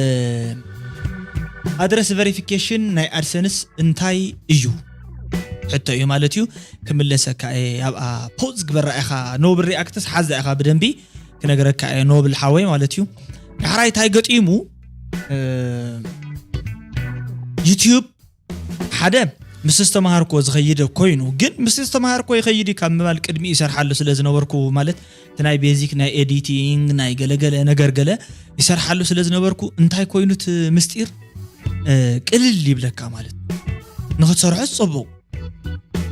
ኣድረስ ቨሪፊኬሽን ናይ ኣድሰንስ እንታይ እዩ? ሕቶ እዩ ማለት እዩ። ክምለሰካ እየ። ኣብኣ ፖዝ ግበራ ኢኻ። ኖብል ሪኣክትስ ሓዛ ኢኻ ብደንቢ ክነግረካ እየ። ኖብል ሓወይ ማለት እዩ። ዳሕራይ እንታይ ገጢሙ? እ፣ ዩቲዩብ ሓደ ምስ ዝተምሃርኮ ዝኸይድ ኮይኑ፣ ግን ምስ ዝተምሃርኮ ይኸይድ ካብ ምባል ቅድሚ ይሰርሓሉ ስለ ዝነበርኩ፣ ማለት እቲ ናይ ቤዚክ ናይ ኤዲቲንግ ናይ ገለገለ ነገር ገለ ይሰርሓሉ ስለ ዝነበርኩ፣ እንታይ ኮይኑት ምስጢር ቅልል ይብለካ ማለት ንክትሰርሖ ጽቡቕ።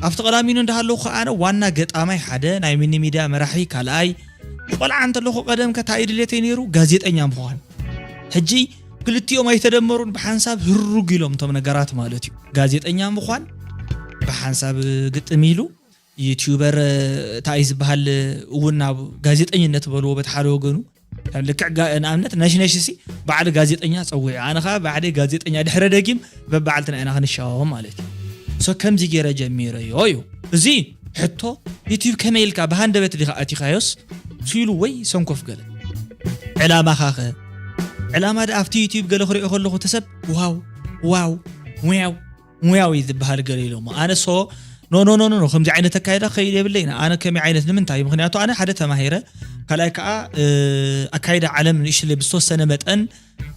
ኣብቲ ቀዳሚኑ እንዳሃለዉ ከኣ ኣነ ዋና ገጣማይ ሓደ፣ ናይ ሚኒ ሚድያ መራሒ ካልኣይ፣ ቆልዓ እንተለኹ ቀደም ከ እንታይ ድሌተይ ነይሩ? ጋዜጠኛ ምዃን። ሕጂ ክልቲኦም ኣይተደመሩን፣ ብሓንሳብ ህሩግ ኢሎም እቶም ነገራት ማለት እዩ። ጋዜጠኛ ምዃን ብሓንሳብ ግጥም ኢሉ፣ ዩቲዩበር እንታይ ዝበሃል እውን ናብ ጋዜጠኝነት በልዎ በቲ ሓደ ወገኑ። ከም ልክዕ ጋ-፣ ንኣብነት ነሽነሽ ሲ በዓል ጋዜጠኛ ጸዊዑ፣ ኣነ ኸዓ ባዕለይ ጋዜጠኛ ድሕረ ደጊም በበዓልትና ኢና ክንሻወም ማለት እዩ። ሶ ከምዚ ገይረ ጀሚረዮ እዩ። እዚ ሕቶ ዩቲዩብ ከመይ ኢልካ ብሃንደበት ዲኻ ኣቲኻዮስ ሲሉ ወይ ሰንኮፍ ገለ ዕላማኻ ኸ? ዕላማ ደኣ ኣብቲ ዩቲዩብ ገለ ክሪኦ ከለኹ እቲ ሰብ ዋው ዋው ዋው ሙያዊ ዝበሃል ገለ ኢሎሞ። ኣነ ሶ ኖ ኖ ኖ ኖ ኖ፣ ከምዚ ዓይነት ኣካይዳ ከይድ የብለይና። ኣነ ከመይ ዓይነት ንምንታይ? ምክንያቱ ኣነ ሓደ ተማሂረ፣ ካልኣይ ከዓ ኣካይዳ ዓለም ንእሽለ ብዝተወሰነ መጠን፣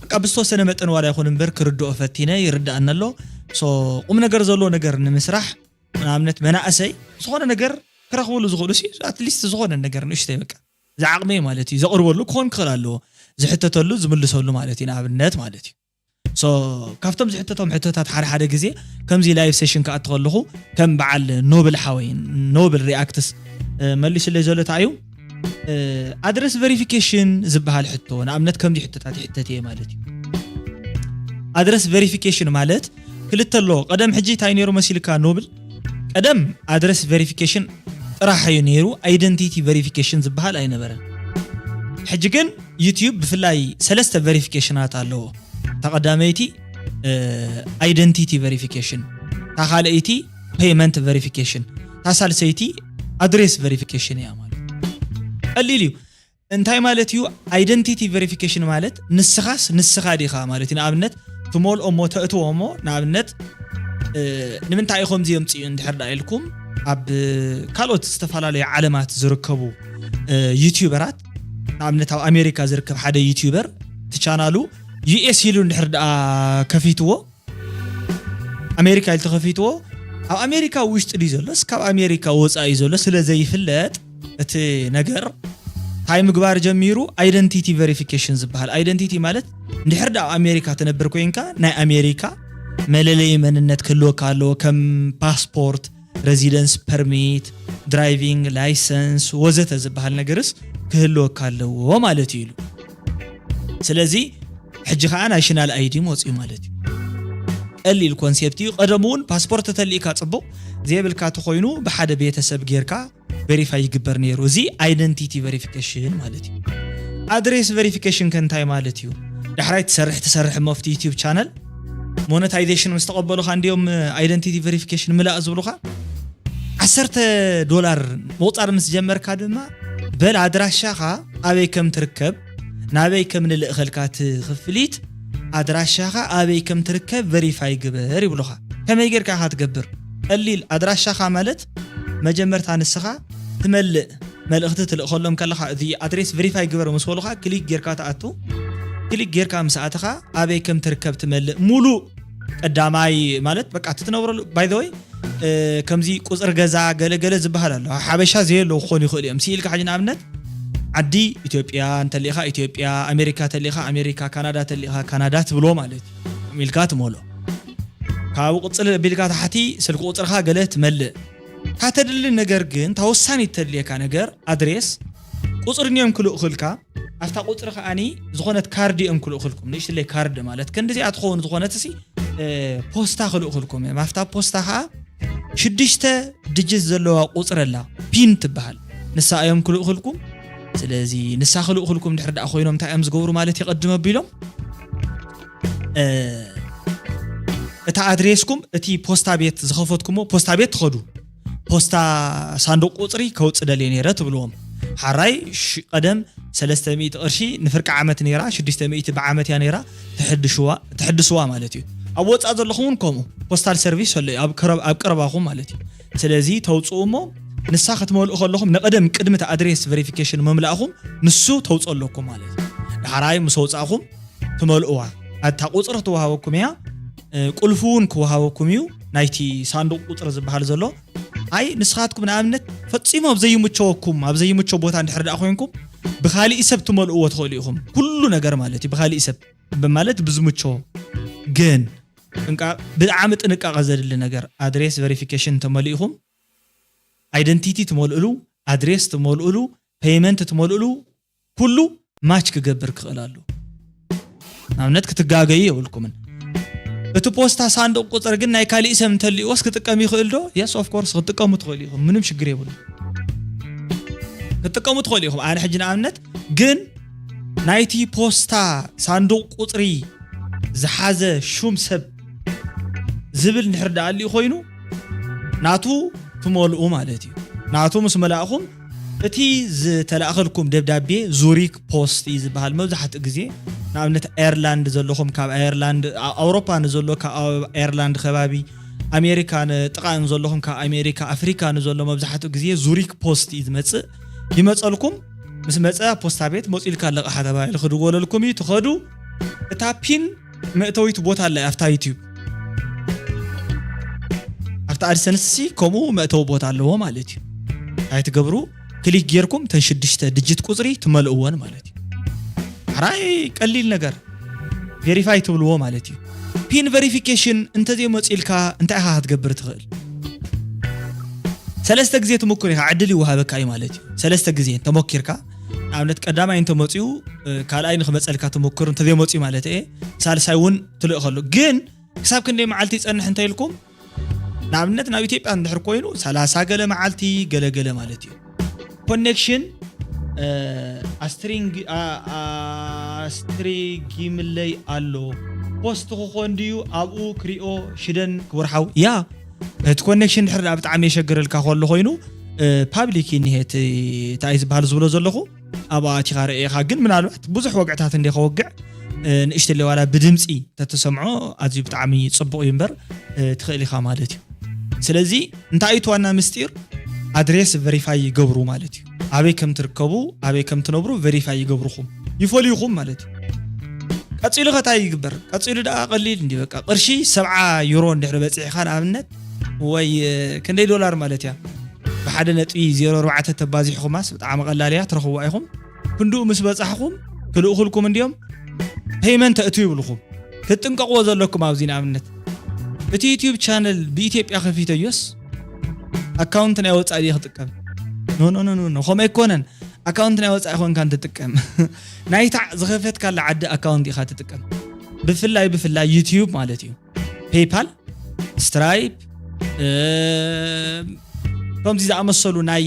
በቃ ብዝተወሰነ መጠን ዋላ ይኹን እምበር ክርድኦ ፈቲነ፣ ይርዳእኒ ኣሎ። ሶ ቁም ነገር ዘለዎ ነገር ንምስራሕ፣ ንኣብነት መናእሰይ ዝኾነ ነገር ክረኽብሉ ዝኽእሉ ሲ ኣትሊስት ዝኾነ ነገር ንእሽተይ በቃ ዝዓቕመይ ማለት እዩ ዘቕርበሉ ክኾን ክኽእል ኣለዎ፣ ዝሕተተሉ ዝምልሰሉ ማለት እዩ፣ ንኣብነት ማለት እዩ። ሶ ካብቶም ዝሕተቶም ሕቶታት ሓደ ሓደ ግዜ ከምዚ ላይቭ ሴሽን ክኣቲ ከለኹ ከም በዓል ኖብል ሓወይ ኖብል ሪኣክትስ መሊሱለይ ዘሎ እንታይ እዩ? ኣድረስ ቨሪፊኬሽን ዝበሃል ሕቶ ንኣብነት ከምዚ ሕቶታት ይሕተት እየ ማለት እዩ። ኣድረስ ቨሪፊኬሽን ማለት ክልተ ኣሎ። ቀደም ሕጂ እንታይ ነይሩ መሲልካ ኖብል? ቀደም ኣድረስ ቨሪፊኬሽን ጥራሕ እዩ ነይሩ፣ ኣይደንቲቲ ቨሪፊኬሽን ዝበሃል ኣይነበረን። ሕጂ ግን ዩቲዩብ ብፍላይ ሰለስተ ቨሪፊኬሽናት ኣለዎ። እታ ቀዳመይቲ ኣይደንቲቲ ቨሪፊኬሽን፣ እታ ካልኣይቲ ፔይመንት ቨሪፊኬሽን፣ እታ ሳልሰይቲ ኣድሬስ ቨሪፊኬሽን እያ ማለት ቀሊል እዩ። እንታይ ማለት እዩ? ኣይደንቲቲ ቨሪፊኬሽን ማለት ንስኻስ ንስኻ ዲኻ ማለት እዩ። ንኣብነት ትመልኦ እሞ ተእትዎ እሞ ንኣብነት ንምንታይ እዩ ከምዚ የምፅኡ እንድሕር ዳ ኢልኩም ኣብ ካልኦት ዝተፈላለዩ ዓለማት ዝርከቡ ዩቲዩበራት ንኣብነት ኣብ ኣሜሪካ ዝርከብ ሓደ ዩቲዩበር እቲ ቻናሉ ዩኤስ ኢሉ እንድሕር ደኣ ከፊትዎ ኣሜሪካ ኢሉ ተኸፊትዎ ኣብ ኣሜሪካ ውሽጢ ድዩ ዘሎስ ካብ ኣሜሪካ ወፃኢ ዘሎ ስለ ዘይፍለጥ እቲ ነገር እንታይ ምግባር ጀሚሩ? ኣይደንቲቲ ቨሪፊኬሽን ዝበሃል። ኣይደንቲቲ ማለት እንድሕር ዳ ኣብ ኣሜሪካ ትነብር ኮይንካ ናይ ኣሜሪካ መለለይ መንነት ክህልወካ ኣለዎ፣ ከም ፓስፖርት፣ ሬዚደንስ ፐርሚት፣ ድራይቪንግ ላይሰንስ ወዘተ ዝበሃል ነገርስ ክህልወካ ኣለዎ ማለት እዩ ኢሉ። ስለዚ ሕጂ ከዓ ናሽናል ኣይዲ መፅኡ ማለት እዩ። ቀሊል ኮንሴፕት እዩ። ቀደም እውን ፓስፖርት ተተሊእካ ፅቡቕ፣ ዘየብልካ ተኮይኑ ብሓደ ቤተሰብ ጌርካ ቬሪፋይ ይግበር ነይሩ። እዚ ኣይደንቲቲ ቨሪፊኬሽን ማለት እዩ። ኣድሬስ ቨሪፊኬሽን ከ እንታይ ማለት እዩ? ዳሕራይ ትሰርሕ ትሰርሕ እሞ ኣብቲ ዩቲዩብ ቻነል ሞነታይዜሽን ምስ ተቐበሉኻ እንዲዮም ኣይደንቲቲ ቨሪፊኬሽን ምላእ ዝብሉኻ። ዓሰርተ ዶላር ምቑፃር ምስ ጀመርካ ድማ በል ኣድራሻኻ ኣበይ ከም ትርከብ ናበይ ከም ንልእኸልካ እቲ ክፍሊት ኣድራሻኻ ኣበይ ከም ትርከብ ቨሪፋይ ግበር ይብሉኻ። ከመይ ጌርካ ኢኻ ትገብር? ቀሊል። ኣድራሻኻ ማለት መጀመርታ ንስኻ ትመልእ መልእኽቲ ትልእኸሎም ከለኻ፣ እዚ ኣድሬስ ቨሪፋይ ግበር ምስ በሉኻ ክሊክ ጌርካ ትኣቱ። ክሊክ ጌርካ ምስ ኣተኻ ኣበይ ከም ትርከብ ትመልእ። ሙሉእ ቀዳማይ ማለት በቃ እቲ ትነብረሉ፣ ባይ ዘ ወይ ከምዚ ቁፅሪ ገዛ ገለ ገለ ዝበሃል ኣሎ። ሓበሻ ዘየለዉ ክኾኑ ይኽእሉ እዮም። ስኢልካ ሕጂ ንኣብነት ዓዲ ኢትዮጵያ እንተሊእኻ ኢትዮጵያ፣ ኣሜሪካ ተሊእኻ ኣሜሪካ፣ ካናዳ ተሊእኻ ካናዳ ትብሎ ማለት እዩ። ኢልካ ትመልኦ። ካብኡ ቅፅል ቢልካ ታሕቲ ስልኪ ቁፅርኻ ገለ ትመልእ። እታ ተድሊ ነገር ግን እታ ወሳኒት ተድልየካ ነገር ኣድሬስ፣ ቁፅሪ እዮም ክልእኹልካ። ኣብታ ቁፅሪ ከዓኒ ዝኾነት ካርድ እዮም ክልእኹልኩም። ንእሽትለይ ካርድ ማለት ክንድዚኣ ትኸውን ዝኾነት ሲ ፖስታ ክልእኹልኩም እዮም። ኣብታ ፖስታ ከዓ ሽዱሽተ ድጅት ዘለዋ ቁፅሪ ኣላ፣ ፒን ትበሃል። ንሳ እዮም ክልእኹልኩም። ስለዚ ንሳ ክልእኹልኩም ድሕር ደኣ ኮይኖም እንታይ እዮም ዝገብሩ ማለት የቐድም ኣቢሎም እታ ኣድሬስኩም እቲ ፖስታ ቤት ዝኸፈትኩሞ ፖስታ ቤት ትኸዱ። ፖስታ ሳንዱቕ ቁፅሪ ከውፅእ ደልየ ነይረ ትብልዎም። ሓራይ ሽ-፣ ቀደም ሰለስተ ሚእቲ ቅርሺ ንፍርቂ ዓመት ነይራ፣ ሽዱሽተ ሚእቲ ብዓመት እያ ነይራ፣ ትሕድሽዋ፣ ትሕድስዋ ማለት እዩ። ኣብ ወፃእ ዘለኹም እውን ከምኡ ፖስታል ሰርቪስ ኣሎ እዩ፣ ኣብ ከረብ-፣ ኣብ ቀረባኹም ማለት እዩ። ስለዚ ተውፅኡ እሞ ንሳ ክትመልኡ ከለኹም ንቐደም ቅድሚ እቲ ኣድሬስ ቨሪፊኬሽን ምምላእኹም ንሱ ተውፅኦ ኣለኩም ማለት እዩ። ዳሕራይ ምስ ኣውፃእኹም ትመልእዋ። ኣታ ቁፅሪ ክትወሃበኩም እያ። ቁልፊ እውን ክወሃበኩም እዩ። ናይቲ ሳንዱቕ ቁፅሪ ዝበሃል ዘሎ ኣይ ንስኻትኩም ንኣብነት ፈፂሙ ኣብ ዘይምቸወኩም ኣብ ዘይምቸው ቦታ እንድሕር ደኣ ኮይንኩም ብካሊእ ሰብ ትመልእዎ ትኽእሉ ኢኹም። ኩሉ ነገር ማለት እዩ ብካሊእ ሰብ ማለት ብዝምቸዎ። ግን ጥንቃ- ብጣዕሚ ጥንቃቐ ዘድሊ ነገር ኣድሬስ ቨሪፊኬሽን ተመሊእኹም፣ ኣይደንቲቲ ትመልእሉ፣ ኣድሬስ ትመልእሉ፣ ፔይመንት ትመልእሉ፣ ኩሉ ማች ክገብር ክኽእል ኣሎ። ንኣብነት ክትጋገዩ የብልኩምን። እቲ ፖስታ ሳንዱቕ ቁፅሪ ግን ናይ ካሊእ ሰብ እንተልእዎስ ክጥቀም ይኽእል ዶ? የስ ኦፍ ኮርስ ክትጥቀሙ ትኽእሉ ኢኹም፣ ምንም ሽግር የብሉ። ክትጥቀሙ ትኽእሉ ኢኹም። ኣነ ሕጂ ንኣብነት ግን ናይቲ ፖስታ ሳንዱቕ ቁፅሪ ዝሓዘ ሹም ሰብ ዝብል እንድሕር ደኣ ኣልዩ ኮይኑ ናቱ ትመልኡ ማለት እዩ። ናቱ ምስ መላእኹም እቲ ዝተላእኸልኩም ደብዳቤ ዙሪክ ፖስት እዩ ዝበሃል። መብዛሕትኡ ግዜ ንኣብነት ኣየርላንድ ዘለኹም ካብ ኣየርላንድ፣ ኣ- ኣውሮፓ ንዘሎ ካብ ኣየርላንድ ከባቢ፣ ኣሜሪካ ንጥቓ ዘለኹም ካብ ኣሜሪካ፣ ኣፍሪካ ንዘሎ መብዛሕትኡ ግዜ ዙሪክ ፖስት እዩ ዝመፅእ። ይመፀልኩም ምስ መፀ ፖስታ ቤት መፂልካ ኣለቕሓ ተባሂሉ ክድወለልኩም እዩ። ትኸዱ እታ ፒን መእተዊት ቦታ ኣላ ኣብታ ዩቲዩብ ኣብቲ ኣድሰንስ ሲ ከምኡ መእተዊ ቦታ ኣለዎ ማለት እዩ። እንታይ ትገብሩ? ክሊክ ጌርኩም ተን ሽዱሽተ ድጅት ቁፅሪ ትመልእወን ማለት እዩ። ሕራይ ቀሊል ነገር ቬሪፋይ ትብልዎ ማለት እዩ። ፒን ቨሪፊኬሽን እንተዘይመፂልካ እንታይ ኢኻ ክትገብር ትኽእል? ሰለስተ ግዜ ትምኩር ኢኻ፣ ዕድል ይወሃበካ እዩ ማለት እዩ። ሰለስተ ግዜ እንተሞኪርካ ንኣብነት ቀዳማይ እንተመፅኡ ካልኣይ ንክመፀልካ ትምክር እንተዘይመፅኡ ማለት እየ። ሳልሳይ እውን ትልእኸሉ ግን ክሳብ ክንደይ መዓልቲ ይፀንሕ እንተ ኢልኩም ንኣብነት ናብ ኢትዮጵያ እንድሕር ኮይኑ ሰላሳ ገለ መዓልቲ ገለገለ ማለት እዩ። ኮኔክሽን ኣስትሪንግ ኣስትሪጊምለይ ኣሎ ፖስት ክኾን ድዩ ኣብኡ ክሪኦ ሽደን ክብርሓው ያ እቲ ኮኔክሽን ድሕር ብጣዕሚ የሸግረልካ ከሎ ኮይኑ ፓብሊክ እኒሄ እንታይ ዝበሃል ዝብሎ ዘለኹ ኣብኣ ኣቲኻ ርኢኻ ግን ምናልባት ብዙሕ ወግዕታት እንደ ከወግዕ ንእሽተለይ ዋላ ብድምፂ ተተሰምዖ ኣዝዩ ብጣዕሚ ፅቡቕ እዩ እምበር ትኽእል ኢኻ ማለት እዩ። ስለዚ እንታይ እቲ ዋና ምስጢር ኣድሬስ ቨሪፋይ ይገብሩ ማለት እዩ። ኣበይ ከም ትርከቡ ኣበይ ከም ትነብሩ ቨሪፋይ ይገብሩኹም ይፈልዩኹም ማለት እዩ። ቀፂሉ ከታይ ይግበር ቀፂሉ ደኣ ቀሊል እንዲ በቃ ቅርሺ ሰብዓ ዩሮ እንድሕሪ በፂሕኻ ንኣብነት ወይ ክንደይ ዶላር ማለት እያ ብሓደ ነጥቢ ዜሮ ኣርባዕተ ተባዚሕኹማስ ብጣዕሚ ቀላል እያ ትረኽብዋ ኢኹም። ክንድኡ ምስ በፃሕኹም ክልእኹልኩም እንዲዮም ፔይመንት ተእትው ይብልኹም። ክትጥንቀቕዎ ዘለኩም ኣብዚ ንኣብነት እቲ ዩቲዩብ ቻነል ብኢትዮጵያ ከፊተዮስ ኣካውንት ናይ ወፃኢ ድየ ክጥቀም? ኖ ኖ ኖ ኖ ኖ፣ ከምኡ ኣይኮነን። ኣካውንት ናይ ወፃኢ ኮንካ እንትጥቀም ናይታ ዝኸፈትካላ ዓዲ ኣካውንት ኢኻ ትጥቀም። ብፍላይ ብፍላይ ዩቲዩብ ማለት እዩ። ፔይፓል፣ ስትራይፕ፣ ከምዚ ዝኣመሰሉ ናይ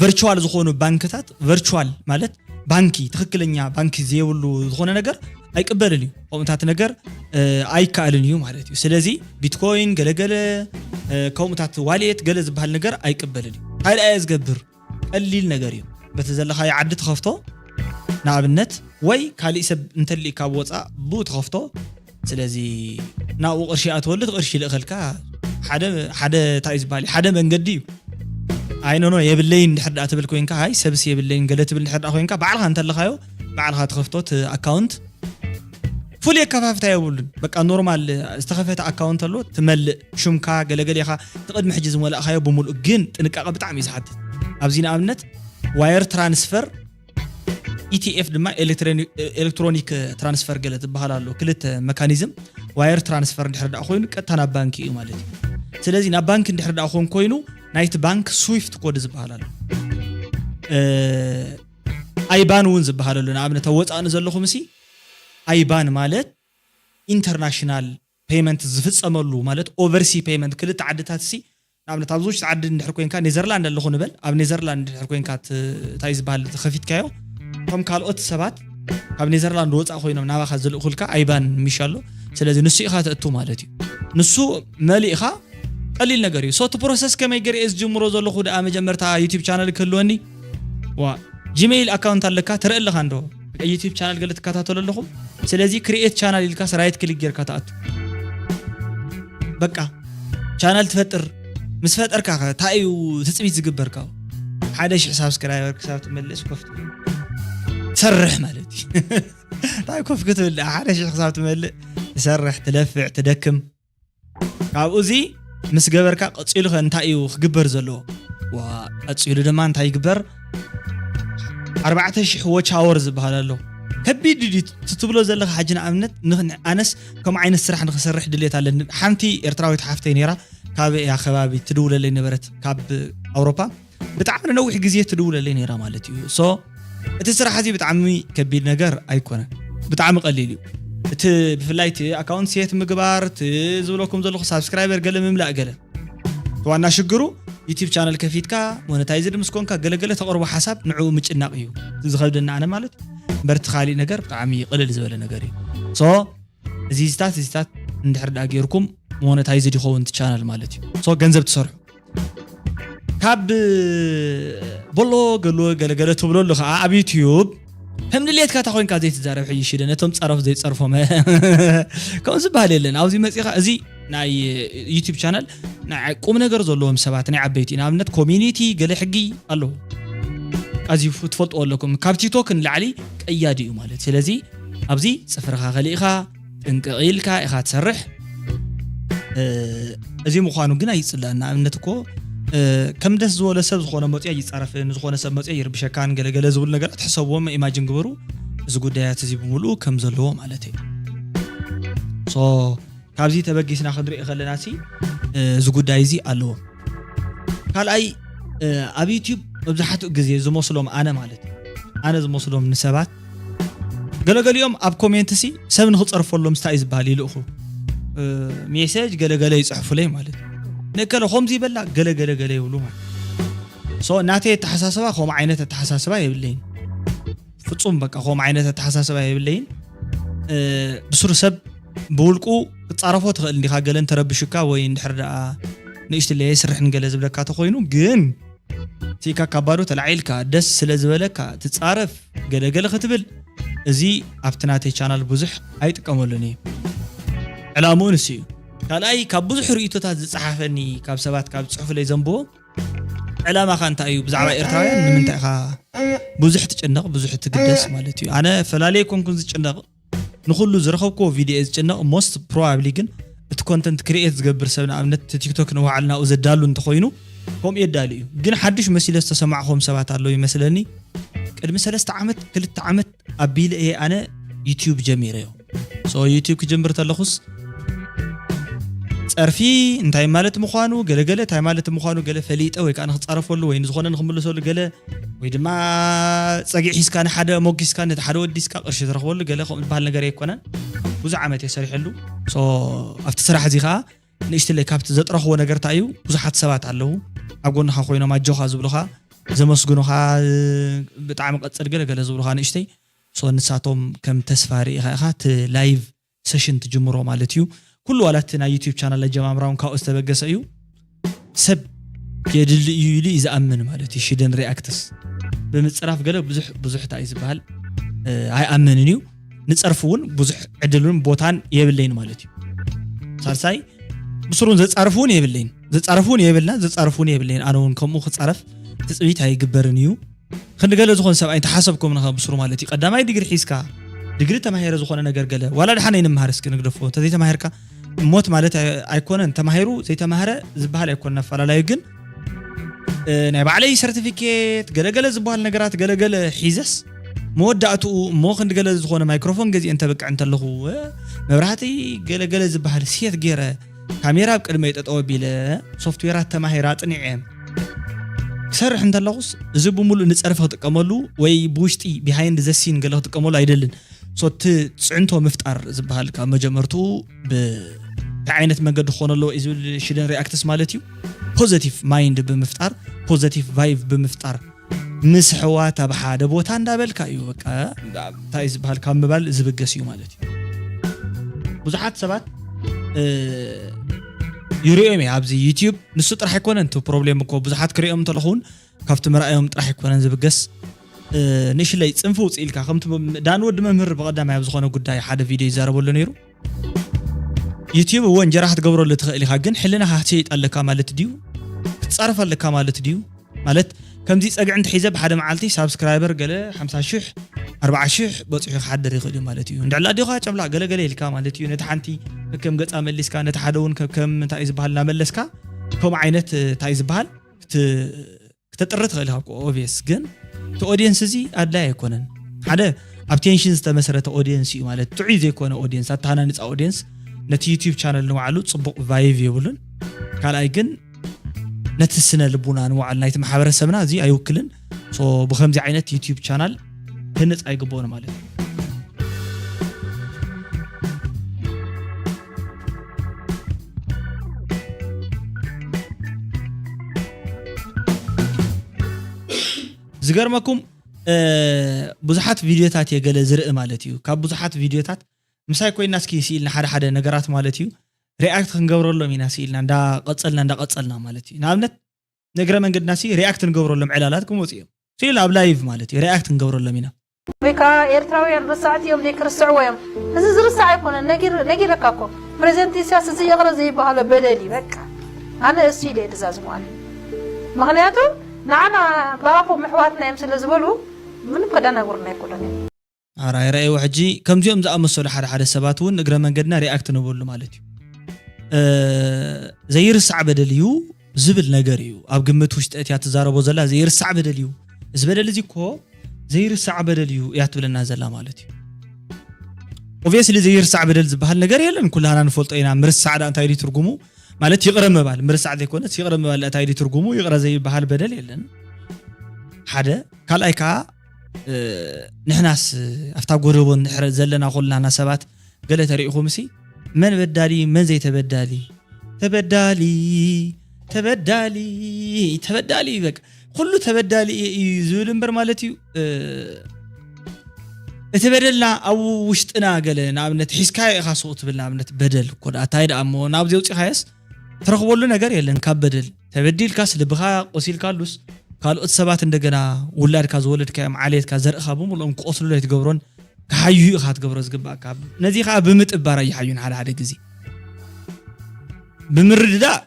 ቨርቹዋል ዝኾኑ ባንክታት ቨርቹዋል ማለት ባንኪ ትኽክለኛ ባንኪ ዘይብሉ ዝኾነ ነገር ኣይቅበልን እዩ። ከምኡታት ነገር ኣይከኣልን እዩ ማለት እዩ። ስለዚ ቢትኮይን ገለገለ ከምኡታት ዋሌት ገለ ዝበሃል ነገር ኣይቅበልን እዩ። እንታይ ደኣ እየ ዝገብር? ቀሊል ነገር እዩ። በቲ ዘለኻዮ ዓዲ ትኸፍቶ ንኣብነት ወይ ካሊእ ሰብ እንተልዩ ካብ ወፃእ ብኡ ትኸፍቶ። ስለዚ ናብኡ ቅርሺ ኣትወሉ እቲ ቅርሺ ይልእኸልካ ሓደ ሓደ እንታይ እዩ ዝበሃል ሓደ መንገዲ እዩ። ኣይ ኖኖ የብለይን እንድሕር ደኣ ትብል ኮይንካ ሃይ ሰብስ የብለይን ገለ ትብል እንድሕር ደኣ ኮይንካ ባዕልኻ እንተለኻዮ ባዕልኻ ትኸፍቶ እቲ ኣካውንት ፍሉይ ኣከፋፍታ የብሉን። በቃ ኖርማል ዝተኸፈተ ኣካውንት ኣሎ ትመልእ ሽምካ ገለገሌኻ እቲ ቅድሚ ሕጂ ዝመላእኻዮ ብምሉእ ግን ጥንቃቐ ብጣዕሚ እዩ ዝሓትት። ኣብዚ ንኣብነት ዋየር ትራንስፈር ኢቲኤፍ ድማ ኤሌክትሮኒክ ትራንስፈር ገለ ዝበሃል ኣሎ ክልተ መካኒዝም ዋየር ትራንስፈር እንድሕር ደኣ ኮይኑ ቀጥታ ናብ ባንክ እዩ ማለት እዩ። ስለዚ ናብ ባንክ እንድሕር ደኣ ኮን ኮይኑ ናይቲ ባንክ ስዊፍት ኮድ ዝበሃል ኣሎ። ኣይባን እውን ዝበሃል ኣሎ ንኣብነት ኣብ ወፃእ ንዘለኹም ሲ ኣይባን ማለት ኢንተርናሽናል ፔይመንት ዝፍፀመሉ ማለት ኦቨርሲ ፔይመንት ክልተ ዓድታት ሲ ንኣብነት ኣብዚ ውሽጢ ዓዲ እንድሕር ኮይንካ ኔዘርላንድ ኣለኹ ንበል ኣብ ኔዘርላንድ እንድሕር ኮይንካ እንታይ ዝበሃል ከፊትካዮ ከም ካልኦት ሰባት ካብ ኔዘርላንድ ወፃእ ኮይኖም ናባኻ ዝልእኩልካ ኣይባን ምሽ ኣሎ። ስለዚ ንሱ ኢኻ ተእቱ ማለት እዩ። ንሱ መሊእኻ ቀሊል ነገር እዩ። ሶቲ ፕሮሰስ ከመይ ገርኤ ዝጅምሮ ዘለኹ ደኣ መጀመርታ ዩቲብ ቻነል ክህልወኒ ዋ ጂሜይል ኣካውንት ኣለካ ትርኢ ኣለኻ እንዶ ዩቲብ ቻናል ገለ ትከታተሉ ኣለኹም። ስለዚ ክሪኤት ቻናል ኢልካ ሰራይት ክሊክ ጌርካ ትኣቱ በቃ ቻናል ትፈጥር ምስ ፈጠርካ እንታይ እዩ ትፅቢት ዝግበርካ ሓደ ሽሕ ሳብስክራይበር ክሳብ ትመልእ ኮፍ ትብል ሰርሕ ማለት እዩ እንታይ ኮፍ ክትብል ሓደ ሽሕ ክሳብ ትመልእ ትሰርሕ፣ ትለፍዕ፣ ትደክም። ካብኡ እዚ ምስ ገበርካ ቀጺሉ ከ እንታይ እዩ ክግበር ዘለዎ? ዋ፣ ቀጺሉ ድማ እንታይ ይግበር? ኣርባዕተ ሽሕ ዎች ኣወር ዝበሃል ኣሎ። ከቢድ ድዩ እቲ ትብሎ ዘለኻ? ሕጂ ንኣብነት ንኽ- ኣነስ ከምኡ ዓይነት ስራሕ ንክሰርሕ ድሌት ኣለኒ። ሓንቲ ኤርትራዊት ሓፍተይ ነይራ፣ ካብ እያ ከባቢ ትድውለለይ ነበረት፣ ካብ ኣውሮፓ። ብጣዕሚ ንነዊሕ ግዜ ትድውለለይ ነይራ ማለት እዩ። ሶ እቲ ስራሕ እዚ ብጣዕሚ ከቢድ ነገር ኣይኮነን፣ ብጣዕሚ ቀሊል እዩ። እቲ ብፍላይ እቲ ኣካውንት ሴት ምግባር፣ እቲ ዝብለኩም ዘለኹ ሳብስክራይበር ገለ ምምላእ ገለ፣ እቲ ዋና ሽግሩ ዩቲብ ቻነል ከፊትካ ሞነታይዝድ ምስ ኮንካ ገለገለ ተቕርቦ ሓሳብ ንዕኡ ምጭናቕ እዩ። እቲ ዝኸብደና ኣነ ማለት እምበር እቲ ካሊእ ነገር ብጣዕሚ ቅልል ዝበለ ነገር እዩ። ሶ እዚዝታት እዚታት እንድሕር ደኣ ጌርኩም ሞነታይዝድ ይኸውን እቲ ቻነል ማለት እዩ። ሶ ገንዘብ ትሰርሑ። ካብ ቦሎ ገሎ ገለገለ ትብለሉ ከዓ ኣብ ዩቲዩብ ከም ድሌትካ እታ ኮይንካ ዘይትዛረብ ሕይሽ ኢለ ነቶም ጸረፍ ዘይጸርፎም ከምኡ ዝበሃል የለን። ኣብዚ መፂኻ እዚ ናይ ዩቲብ ቻነል ናይ ቁም ነገር ዘለዎም ሰባት ናይ ዓበይቲ ንኣብነት ኮሚኒቲ ገለ ሕጊ ኣለዎ። ኣዚ ትፈልጥዎ ኣለኩም ካብ ቲክቶክ ንላዕሊ ቀያዲ እዩ ማለት። ስለዚ ኣብዚ ፅፍርኻ ከሊእኻ ጥንቅቕ ኢልካ ኢኻ ትሰርሕ። እዚ ምዃኑ ግን ኣይፅላእን። ንኣብነት እኮ ከም ደስ ዝበሎ ሰብ ዝኾነ መፅዮ ይፃረፍን ዝኾነ ሰብ መፅዮ ይርብሸካን ገለገለ ዝብሉ ነገራት ሕሰብዎም፣ ኢማጅን ግበሩ። እዚ ጉዳያት እዚ ብምሉኡ ከም ዘለዎ ማለት እዩ። ሶ ካብዚ ተበጊስና ክንሪኦ ከለና ሲ እዚ ጉዳይ እዚ ኣለዎ። ካልኣይ ኣብ ዩቲዩብ መብዛሕትኡ ግዜ ዝመስሎም ኣነ ማለት እዩ ኣነ ዝመስሎም ንሰባት ገለገሊኦም ኣብ ኮሜንት ሲ ሰብ ንክፀርፈሎም ስታይ ዝበሃል ይልእኹ ሜሴጅ ገለገለ ይፅሕፉለይ ማለት እዩ። ንእከለ ከምዚ ይበላ ገለገለገለ ይብሉ ማለት ሶ ናተይ ኣተሓሳስባ ከምኡ ዓይነት ኣተሓሳስባ የብለይን። ፍፁም በቃ ከምኡ ዓይነት ኣተሓሳስባ የብለይን። ብስሩ ሰብ ብውልቁ ክትፃረፎ ትኽእል እንዲኻ ገለ እንተረብሹካ ወይ እንድሕር ደኣ ንእሽትለየ ስርሕን ገለ ዝብለካ ተኮይኑ ግን ሲካ ካብ ባዶ ተላዒልካ ደስ ስለ ዝበለካ ትፃረፍ ገለገለ ክትብል እዚ ኣብቲ ናተይ ቻናል ብዙሕ ኣይጥቀመሉን እየ። ዕላምኡ ንሱ እዩ። ካልኣይ ካብ ብዙሕ ርእቶታት ዝፀሓፈኒ ካብ ሰባት ካብ ዝፅሑፍለይ ዘንብቦ ዕላማኻ እንታይ እዩ ብዛዕባ ኤርትራውያን ንምንታይ ኢኻ ብዙሕ ትጭነቕ ብዙሕ ትግደስ ማለት እዩ። ኣነ ፈላልየ ኮንኩን ዝጭነቕ ንኹሉ ዝረኸብክዎ ቪድዮ ዝጭነቕ most probably ግን እቲ ኮንተንት ክሪኤት ዝገብር ሰብ ንኣብነት እቲ ቲክቶክ ንባዕሉ ናብኡ ዘዳሉ እንተኾይኑ ከምኡ የዳሉ እዩ። ግን ሓድሽ መሲለ ዝተሰማዕኹም ሰባት ኣለዉ ይመስለኒ። ቅድሚ ሰለስተ ዓመት ክልተ ዓመት ኣቢለ እየ ኣነ ዩቲዩብ ጀሚረዮ። ሶ ዩቲዩብ ክጅምር ተለኹስ ፀርፊ እንታይ ማለት ምዃኑ ገለገለ እንታይ ማለት ምዃኑ ገለ ፈሊጠ ወይ ከዓ ንክፃረፈሉ ወይ ንዝኾነ ንክምልሰሉ ገለ ወይ ድማ ፀጊዕ ሒዝካ ንሓደ ሞጊስካ ነቲ ሓደ ወዲስካ ቅርሺ ትረኽበሉ ገለ ከምኡ ዝበሃል ነገር ኣይኮነን። ብዙሕ ዓመት እየ ሰሪሐሉ። ሶ ኣብቲ ስራሕ እዚ ከዓ ንእሽትለይ ካብቲ ዘጥረኽዎ ነገር እንታይ እዩ ብዙሓት ሰባት ኣለዉ ኣብ ጎንኻ ኮይኖም ኣጆኻ ዝብሉኻ ዘመስግኑኻ ብጣዕሚ ቀፅል ገለ ገለ ዝብሉኻ ንእሽተይ ሶ ንሳቶም ከም ተስፋ ርኢኻ ኢኻ እቲ ላይቭ ሰሽን ትጅምሮ ማለት እዩ። ኩሉ ዋላ እቲ ናይ ዩቲዩብ ቻናል ኣጀማምራ እውን ካብኡ ዝተበገሰ እዩ። ሰብ የድሊ እዩ ኢሉ እዩ ዝኣምን ማለት እዩ። ሽደን ሪኣክትስ ብምፅራፍ ገለ ብዙሕ ብዙሕ እንታይ እዩ ዝበሃል ኣይኣምንን እዩ። ንፀርፊ እውን ብዙሕ ዕድልን ቦታን የብለይን ማለት እዩ። ሳልሳይ ብስሩን ዘፃርፍ እውን የብለይን። ዘፃርፍ እውን የብልና ዘፃርፍ እውን የብለይን። ኣነ እውን ከምኡ ክፃረፍ ትፅቢት ኣይግበርን እዩ። ክንዲ ገለ ዝኾነ ሰብኣይ እንተሓሰብኩም ንኸ ብስሩ ማለት እዩ ቀዳማይ ዲግሪ ሒዝካ ዲግሪ ተማሂረ ዝኾነ ነገር ገለ ዋላ ድሓን ኣይንምሃር እስኪ ንግደፎ እንተዘይተማሂርካ ሞት ማለት ኣይኮነን። ተማሂሩ ዘይተማህረ ዝበሃል ኣይኮነን ኣፈላላዩ ግን ናይ ባዕለይ ሰርቲፊኬት ገለገለ ዝበሃል ነገራት ገለገለ ሒዘስ መወዳእትኡ እሞ ክንዲ ገለ ዝኾነ ማይክሮፎን ገዚአ እንተበቅዕ እንተለኹ መብራህቲ ገለገለ ዝበሃል ሴት ገይረ ካሜራ ኣብ ቅድመይ ጠጠው ኣቢለ ሶፍትዌራት ተማሂረ ኣፅኒዐ ክሰርሕ እንተለኹስ እዚ ብምሉእ ንፀርፊ ክጥቀመሉ ወይ ብውሽጢ ቢሃይንድ ዘሲን ገለ ክጥቀመሉ ኣይደልን። ሶ እቲ ፅዕንቶ ምፍጣር ዝበሃል ካብ መጀመርትኡ ብታይ ዓይነት መንገዲ ክኾነ ኣለዎ እዩ ዝብል ሽደን ሪኣክትስ ማለት እዩ። ፖዘቲቭ ማይንድ ብምፍጣር ፖዘቲቭ ቫይቭ ብምፍጣር ምስ ኣሕዋት ኣብ ሓደ ቦታ እንዳበልካ እዩ በቃ እንታይ ዝበሃል ካብ ምባል ዝብገስ እዩ ማለት እዩ። ብዙሓት ሰባት ይሪኦም እየ ኣብዚ ዩቲዩብ ንሱ ጥራሕ ኣይኮነን እቲ ፕሮብሌም እኮ ብዙሓት ክሪኦም እንተለኹውን ካብቲ ምርኣዮም ጥራሕ ኣይኮነን ዝብገስ። ንእሽለይ ፅንፊ ውፅእ ኢልካ ከምቲ ዳን ወዲ መምህር ብቐዳማይ ኣብ ዝኾነ ጉዳይ ሓደ ቪድዮ ይዛረበሉ ነይሩ። ዩቲዩብ እወ እንጀራ ክትገብረሉ ትኽእል ኢኻ ግን ሕልናኻ ክትሸይጥ ኣለካ ማለት ድዩ? ክትፃረፍ ኣለካ ማለት ድዩ? ማለት ከምዚ ፀግዒ እንተሒዘ ብሓደ መዓልቲ ሳብስክራይበር ገለ ሓምሳ ሽሕ ኣርባዓ ሽሕ በፂሑ ክሓድር ይኽእል እዩ ማለት እዩ። እንድዕላ ኣዲኻ ጨምላቕ ገለገለ ኢልካ ማለት እዩ። ነቲ ሓንቲ ከም ገፃ መሊስካ፣ ነቲ ሓደ እውን ከም እንታይ እዩ ዝበሃል እናመለስካ፣ ከምኡ ዓይነት እንታይ እዩ ዝበሃል ክተጥሪ ትኽእል ኢኻ። ኦብቪየስ ግን እቲ ኦዲየንስ እዚ ኣድላይ ኣይኮነን። ሓደ ኣብ ቴንሽን ዝተመስረተ ኦዲየንስ እዩ ማለት ጥዑይ ዘይኮነ ኦዲየንስ፣ ኣተሃናንፃ ኦዲየንስ ነቲ ዩቲዩብ ቻነል ንባዕሉ ፅቡቕ ቫይቭ የብሉን። ካልኣይ ግን ነቲ ስነ ልቡና ንባዕሉ ናይቲ ማሕበረሰብና እዚ ኣይውክልን። ብከምዚ ዓይነት ዩቲዩብ ቻናል ክህነፅ ኣይግብኦን ማለት እዩ። ዝገርመኩም ብዙሓት ቪድዮታት እየ ገለ ዝርኢ ማለት እዩ። ካብ ብዙሓት ቪድዮታት ምሳይ ኮይና እስኪ ስኢልና ሓደ ሓደ ነገራት ማለት እዩ ሪኣክት ክንገብረሎም ኢና ስኢልና እንዳቀፀልና እንዳቀፀልና ማለት እዩ። ንኣብነት ንእግረ መንገድና ሲ ሪኣክት ንገብረሎም ዕላላት ክመፁ እዮም። ስኢል ኣብ ላይቭ ማለት እዩ ሪኣክት ክንገብረሎም ኢና። ወይ ከዓ ኤርትራውያን ረሳዕቲ እዮም ዘይክርስዕዎ እዮም። እዚ ዝርሳዕ ኣይኮነን። ነጊረካ እኮ ፕሬዚደንት ኢሳያስ እዚ ይቕረ ዘይበሃሎ በደል እዩ። በቃ ኣነ እሱ ኢለ ድዛዝሙ ኣነ ምክንያቱ ንዓና ብኣፎም ኣሕዋትና እዮም ስለ ዝበሉ ምንም ከደናግሩና ኣይኮነን እዮም። ኣራይ ረኣይዎ ሕጂ ከምዚኦም ዝኣመሰሉ ሓደ ሓደ ሰባት እውን እግረ መንገድና ሪኣክት ንበሉ ማለት እዩ። ዘይርሳዕ በደል እዩ ዝብል ነገር እዩ ኣብ ግምት ውሽጢ እቲያ ትዛረቦ ዘላ ዘይርሳዕ በደል እዩ። እዚ በደል እዚ እኮ ዘይርሳዕ በደል እዩ እያ ትብለና ዘላ ማለት እዩ። ኦብቪየስሊ ዘይርሳዕ በደል ዝበሃል ነገር የለን። ኩላህና ንፈልጦ ኢና። ምርሳዕ ዳ እንታይ ድዩ ትርጉሙ? ማለት ይቕረ ምባል ምርሳዕ ዘይኮነስ ይቕረ ምባል እንታይ ድዩ ትርጉሙ? ይቕረ ዘይበሃል በደል የለን። ሓደ ካልኣይ ከዓ ንሕናስ ኣብታ ጎደቦ እንድሕር ዘለና ኩላና ሰባት ገለ ተሪኢኹምሲ መን በዳሊ መን ዘይተበዳሊ ተበዳሊ ተበዳሊ ተበዳሊ በቃ ኩሉ ተበዳሊ እየ እዩ ዝብል እምበር ማለት እዩ። እቲ በደልና ኣብ ውሽጥና ገለ ንኣብነት ሒዝካዮ ኢኻ ሱቕ ትብል ንኣብነት በደል እኮ ደኣ እንታይ ደኣ እሞ ናብዚ ኣውፂኻዮስ ትረኽበሉ ነገር የለን ካብ በደል ተበዲልካስ ልብኻ ቆሲልካሉስ ካልኦት ሰባት እንደገና ውላድካ ዝወለድካዮም ዓሌትካ ዘርእኻ ብምልኦም ክቆስሉሉ ኣይትገብሮን ክሓዩ ኢኻ ትገብሮ ዝግባእካ ነዚ ከዓ ብምጥባር ኣይሓዩን ሓደ ሓደ ግዜ ብምርድዳእ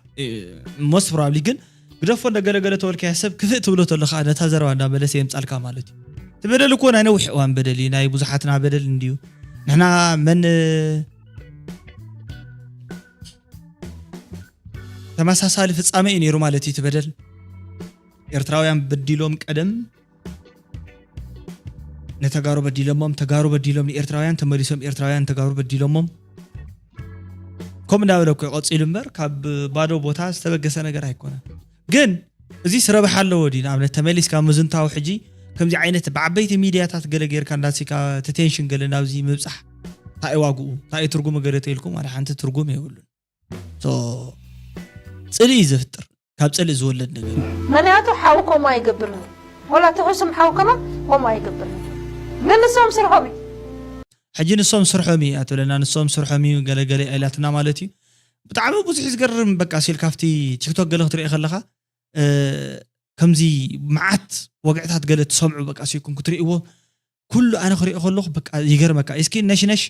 most probably ግን ግደፎ እንደ ገለገለ ተወልካያ ሰብ ክፍእ ትብሎ ተለካ ነታ ዘረባ እንዳመለሰ የምጻልካ ማለት እዩ። እቲ በደል እኮ ናይ ነዊሕ እዋን በደል እዩ፣ ናይ ብዙሓትና በደል እንድዩ። ንሕና መን ተመሳሳሊ ፍጻመ እዩ ነይሩ ማለት እዩ እቲ በደል። ኤርትራውያን በዲሎም ቀደም ንተጋሩ በዲሎሞም፣ ተጋሩ በዲሎም ንኤርትራውያን፣ ተመሊሶም ኤርትራውያን ንተጋሩ በዲሎሞም። ከምኡ እንዳበለ እኮ እዩ ቀፂሉ እምበር ካብ ባዶ ቦታ ዝተበገሰ ነገር ኣይኮነን። ግን እዚስ ረብሓ ኣለዎ ድዩ? ንኣብነት ተመሊስካ ምዝንታው ሕጂ ከምዚ ዓይነት ብዓበይቲ ሚድያታት ገለ ጌርካ እንዳሲካ እቲ ቴንሽን ገለ ናብዚ ምብፃሕ እንታይ እዩ ዋግኡ? እንታይ እዩ ትርጉሙ ገለ ተኢልኩም ዋላ ሓንቲ ትርጉም የብሉን። So ፅልኢ እዩ ዘፍጥር። ካብ ፅልኢ ዝወለድ ነገር እዩ። ምኽንያቱ ሓው ከምኡ ኣይገብርን እዩ። ወላ እቲ ሕሱም ሓው ከማን ከምኡ ኣይገብርን እዩ። ግን ንሶም ስርሖም እዩ። ሕጂ ንሶም ስርሖም እዩ ኣትብለና፣ ንሶም ስርሖም እዩ ገለ ገለ ኢላትና ማለት እዩ። ብጣዕሚ ብዙሕ እዩ ዝገርም። በቃ ሲል ካብቲ ቲክቶክ ገለ ክትርኢ ከለኻ ከምዚ መዓት ወግዕታት ገለ ትሰምዑ በቃ ሲኩም ክትርእይዎ ኩሉ ኣነ ክሪኦ ከለኹ በቃ ይገርመካ። እስኪ ነሽነሽ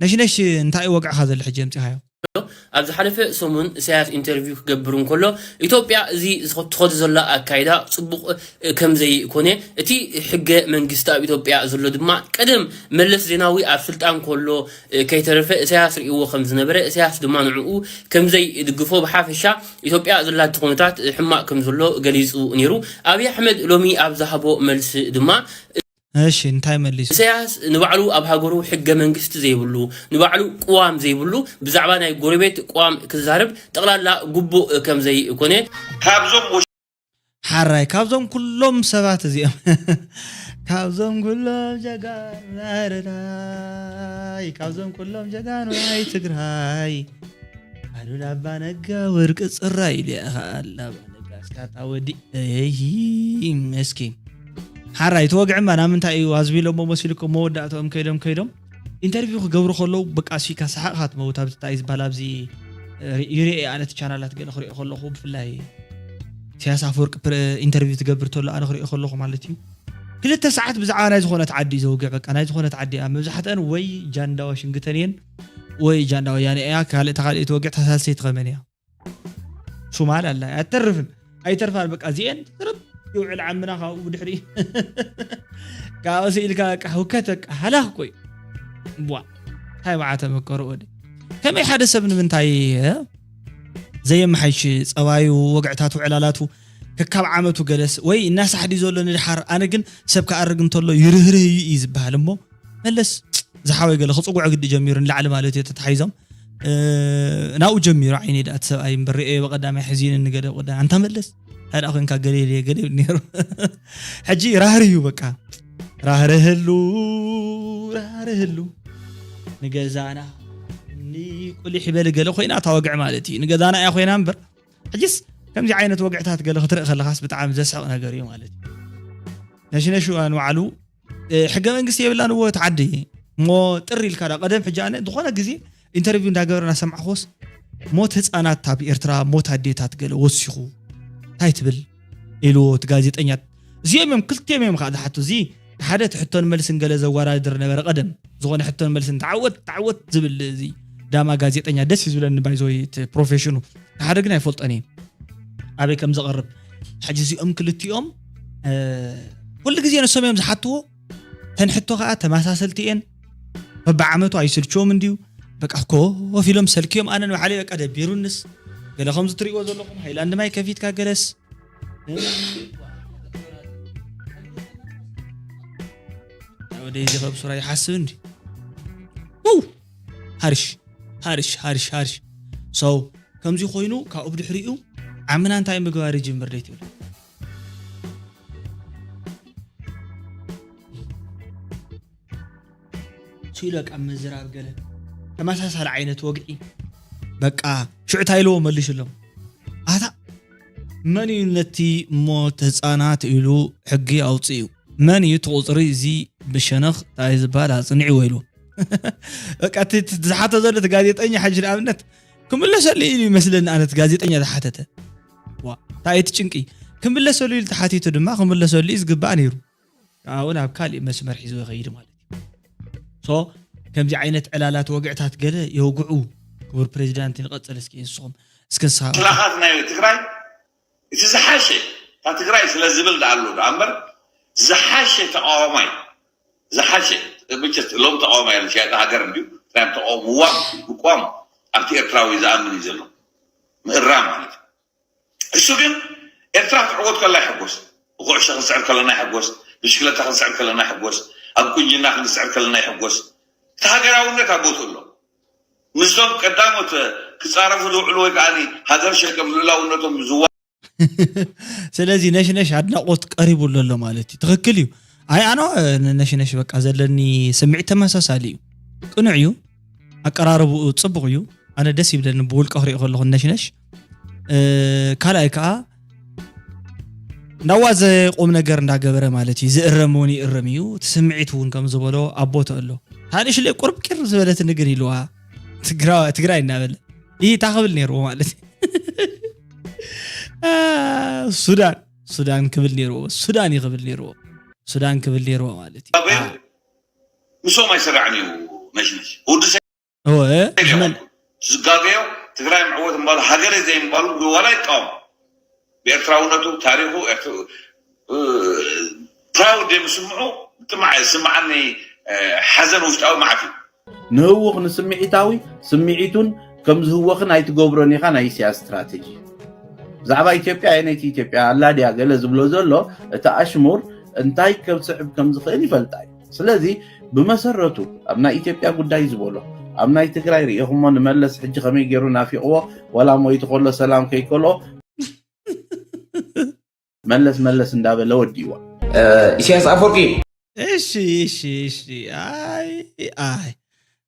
ነሽነሽ እንታይ እዩ ወግዕኻ ዘሎ ሕጂ ኣምጺኻዮ? ኣብ ዝሓለፈ ሰሙን ኢሳያስ ኢንተርቪው ክገብር እንከሎ ኢትዮጵያ እዚ ትኸዶ ዘላ ኣካይዳ ፅቡቕ ከም ዘይኮነ እቲ ሕገ መንግስቲ ኣብ ኢትዮጵያ ዘሎ ድማ ቀደም መለስ ዜናዊ ኣብ ስልጣን ከሎ ከይተረፈ ኢሳያስ ርእይዎ ከም ዝነበረ ኢሳያስ ድማ ንዕኡ ከም ዘይድግፎ ብሓፈሻ ኢትዮጵያ ዘላቶ ኩነታት ሕማቕ ከም ዘሎ ገሊፁ ነይሩ። ኣብይ ኣሕመድ ሎሚ ኣብ ዝሃቦ መልሲ ድማ እሺ እንታይ መሊሱ? ኢሳያስ ንባዕሉ ኣብ ሃገሩ ሕገ መንግስቲ ዘይብሉ፣ ንባዕሉ ቅዋም ዘይብሉ፣ ብዛዕባ ናይ ጎረቤት ቅዋም ክዛረብ ጠቕላላ ግቡእ ከም ዘይኮነ፣ ካብዞም ሓራይ ካብዞም ኩሎም ሰባት እዚኦም ካብዞም ኩሎም ጀጋኑ ናርዳይ ካብዞም ኩሎም ጀጋኑ ናይ ትግራይ ኣሉላ ኣባ ነጋ ወርቂ ፅራይ ኢሉ ይኣኸኣል ኣባ ነጋ እስካታ ወዲ እይ መስኪን ሓራይ እቲ ወግዒ እማ ናብ ምንታይ እዩ ኣዝቢሎሞ መሲልኩም መወዳእትኦም ከይዶም ከይዶም ኢንተርቪው ክገብሩ ከለዉ በቃ ሲ ካሳሓቕኻ ትመውት ኣብዚ እንታይ ዝበሃል ኣብዚ ይርኤ ኣነ እቲ ቻናላት ገለ ክሪኦ ከለኹ ብፍላይ ኢሳያስ ኣፈወርቂ ኢንተርቪው ትገብር ተሎ ኣነ ክሪኦ ከለኹ ማለት እዩ ክልተ ሰዓት ብዛዕባ ናይ ዝኾነት ዓዲ እዩ ዘውግዕ በቃ ናይ ዝኾነት ዓዲ እያ መብዛሕትአን ወይ ጃንዳ ዋሽንግተን እየን ወይ ጃንዳ ወያነ እያ ካልእ ተኻልእ ትወግዕ ተሳልሰይ ትኸመን እያ ሱማል ኣላ ኣተርፍን ኣይተርፋን በቃ እዚኤን ትርብ ይውዕል ዓምና ካብኡ ብድሕሪ ካብኡ ስኢልካ በቃ ህውከት በቃ ሃላኽ ኮይ ቧ እንታይ መዓተ መከሮ ወደ ከመይ ሓደ ሰብ ንምንታይ እ? ዘየመሓይሽ ጸባዩ ወግዕታቱ ዕላላቱ ከካብ ዓመቱ ገለስ ወይ እናሳሕዲ ዘሎ ንድሓር ኣነ ግን ሰብ ክኣርግ እንተሎ ይርህርህ እዩ እዩ ዝበሃል እሞ መለስ ዝሓወይ ገለ ክፅጉዖ ግዲ ጀሚሩ ንላዕሊ ማለት እዩ ተታሒዞም ናብኡ ጀሚሩ ዓይነይ ደኣ እቲ ሰብኣይ እምበር ሪኦዮ ብቐዳማይ ሕዚን ንገለ ብቐዳማይ ኣንታ መለስ እንታይ ደኣ ኮንካ ገለ ኢለ ገለ ይብል ነይሩ ሕጂ ራህርህ እዩ በቃ ራህርህሉ ራህርህሉ ንገዛና ንቁሊሕ ይበል ገለ ኮይና እታ ወግዒ ማለት እዩ ንገዛና እያ ኮይና እምበር ሕጂስ ከምዚ ዓይነት ወግዕታት ገለ ክትርኢ ከለኻስ ብጣዕሚ ዘስሕቕ ነገር እዩ ማለት እዩ ነሽነሹ ኣንባዕሉ ሕገ መንግስቲ የብላን እዎ እቲ ዓዲ እሞ ጥር ኢልካ ዳ ቀደም ሕጂ ኣነ ዝኾነ ግዜ ኢንተርቪው እንዳገበረ እናሰማዕክዎስ ሞት ህፃናት ኣብ ኤርትራ ሞት ኣዴታት ገለ ወሲኹ እንታይ ትብል ኢልዎ እቲ ጋዜጠኛ እዚኦም እዮም ክልቲኦም እዮም ከዓ ዝሓቱ እዚ ሓደ እቲ ሕቶን መልስን ገለ ዘወዳድር ነበረ ቀደም ዝኾነ ሕቶን መልስን ተዓወት ተዓወት ዝብል እዚ ዳማ ጋዜጠኛ ደስ እዩ ዝብለኒ ባይዘወይ እቲ ፕሮፌሽኑ ሓደ ግን ኣይፈልጦን እየ ኣበይ ከም ዝቐርብ ሕጂ እዚኦም ክልቲኦም ኩሉ ግዜ ንሶም እዮም ዝሓትዎ ተን ሕቶ ከዓ ተመሳሰልቲ እየን በብዓመቱ ኣይስልችዎም እንድዩ በቃ ኮፍ ኢሎም ሰልክዮም ኣነን ባዕለይ በቃ ደቢሩንስ ገለ ከምዚ ትሪእዎ ዘለኹም ሃይላንድ ማይ ከፊትካ ገለስ ወደይ ዝኸብ ሱራ ይሓስብ እንዲ ሃርሽ ሃርሽ ሃርሽ ሃርሽ ሰው ከምዚ ኮይኑ ካብኡ ብድሕሪኡ ዓምና እንታይ ምግባር ይጅምር ደይ ትብል ሲሉ በቃ ምዝራብ ገለ ተመሳሳሊ ዓይነት ወግዒ በቃ ሽዑ እንታይ ኢልዎ መሊሱሎም ኣታ መን እዩ ነቲ ሞት ህፃናት ኢሉ ሕጊ ኣውፅኡ መን እዩ እቲ ቁፅሪ እዚ ብሸነኽ እንታይ ዝበሃል ኣፅንዕዎ ኢሉ በቃ ዝሓቶ ዘሎ እቲ ጋዜጠኛ ሕጂ ንኣብነት ክምለሰሉ ኢሉ ይመስለኒ ኣነት ጋዜጠኛ ዝሓተተ እንታይ እቲ ጭንቂ ክምለሰሉ ኢሉ ተሓቲቱ ድማ ክምለሰሉ እዩ ዝግባእ ነይሩ ኣብኡ ናብ ካሊእ መስመር ሒዝዎ ይኸይድ ማለት እዩ። ሶ ከምዚ ዓይነት ዕላላት ወግዕታት ገለ የውግዑ። ክቡር ፕሬዚዳንት ንቐጽል እስኪ ንስኹም እስኪ ንስኻ ክላኻት ናይ ትግራይ እቲ ዝሓሸ እታ ትግራይ ስለ ዝብል ደኣ ኣሎ ደኣ እምበር ዝሓሸ ተቃዋማይ ዝሓሸ ብቸት ሎም ተቃዋማይ ያለ ሸያጢ ሃገር እንዲዩ ትራይ ተቃውምዋ ምቋም ኣብቲ ኤርትራዊ ዝኣምን እዩ ዘሎ ምእራም ማለት እዩ። እሱ ግን ኤርትራ ክትዕወት ከላ ይሕጎስ፣ ብኩዕሾ ክንስዕር ከለና ይሕጎስ፣ ብሽክለታ ክንስዕር ከለና ይሕጎስ፣ ኣብ ቁንጅና ክንስዕር ከለና ይሕጎስ። እቲ ሃገራውነት ኣብ ቦትኡ ኣሎ። ምስቶም ቀዳሞት ክጻረፉ ዝውዕሉ ወይ ከዓ ሃገር ሸይጦም ልኡላውነቶም ዝዋ ስለዚ ነሽነሽ ኣድናቆት ቀሪቡሉ ኣሎ ማለት እዩ። ትኽክል እዩ። ኣይ ኣነ ነሽነሽ በቃ ዘለኒ ስምዒት ተመሳሳሊ እዩ። ቅኑዕ እዩ። ኣቀራርብኡ ጽቡቕ እዩ። ኣነ ደስ ይብለኒ ብውልቀ ክሪኦ ከለኹ ነሽነሽ ካልኣይ ከዓ እንዳዋዘ ቁም ነገር እንዳገበረ ማለት እዩ ዝእረም እውን ይእረም እዩ እቲ ስምዒት እውን ከም ዝበሎ ኣብ ቦታ ኣሎ ታንሽለ ቁርብቂር ዝበለት ንግር ኢልዋ ትግራይ እናበለ ይታ ክብል ነይርዎ ማለት እዩ ሱዳን ሱዳን ክብል ነይርዎ ሱዳን ይክብል ነይርዎ ሱዳን ክብል ነይርዎ ማለት እዩ ምስኦም ኣይሰራዕን እዩ ነሽነሽ ወዲ ዝጋገዮ ትግራይ ምዕወት ምባሉ ሃገረ ዘይምባሉ ዋላ ይቃወም ብኤርትራውነቱ ታሪኩ ፕራውድ የምስምዑ ጥማዕ ስምዓኒ ሓዘን ውሽጣዊ ማዕት እዩ ንህውኽ ንስምዒታዊ ስምዒቱን ከም ዝህወኽን ኣይትገብሮን ኢኻ ናይ ኢሳያስ ስትራተጂ። ብዛዕባ ኢትዮጵያ ኣየነይቲ ኢትዮጵያ ኣላ ድያ ገለ ዝብሎ ዘሎ እቲ ኣሽሙር እንታይ ከብስዕብ ከም ዝኽእል ይፈልጣ እዩ። ስለዚ ብመሰረቱ ኣብ ናይ ኢትዮጵያ ጉዳይ ዝበሎ ኣብ ናይ ትግራይ ርኢኹሞ ንመለስ ሕጂ ከመይ ገይሩ ናፊቕዎ ወላ ሞይቱ ከሎ ሰላም ከይከልኦ መለስ መለስ እንዳበለ ወዲእዋ። ኢሳያስ ኣፈወርቂ። እሺ እሺ እሺ ኣይ ኣይ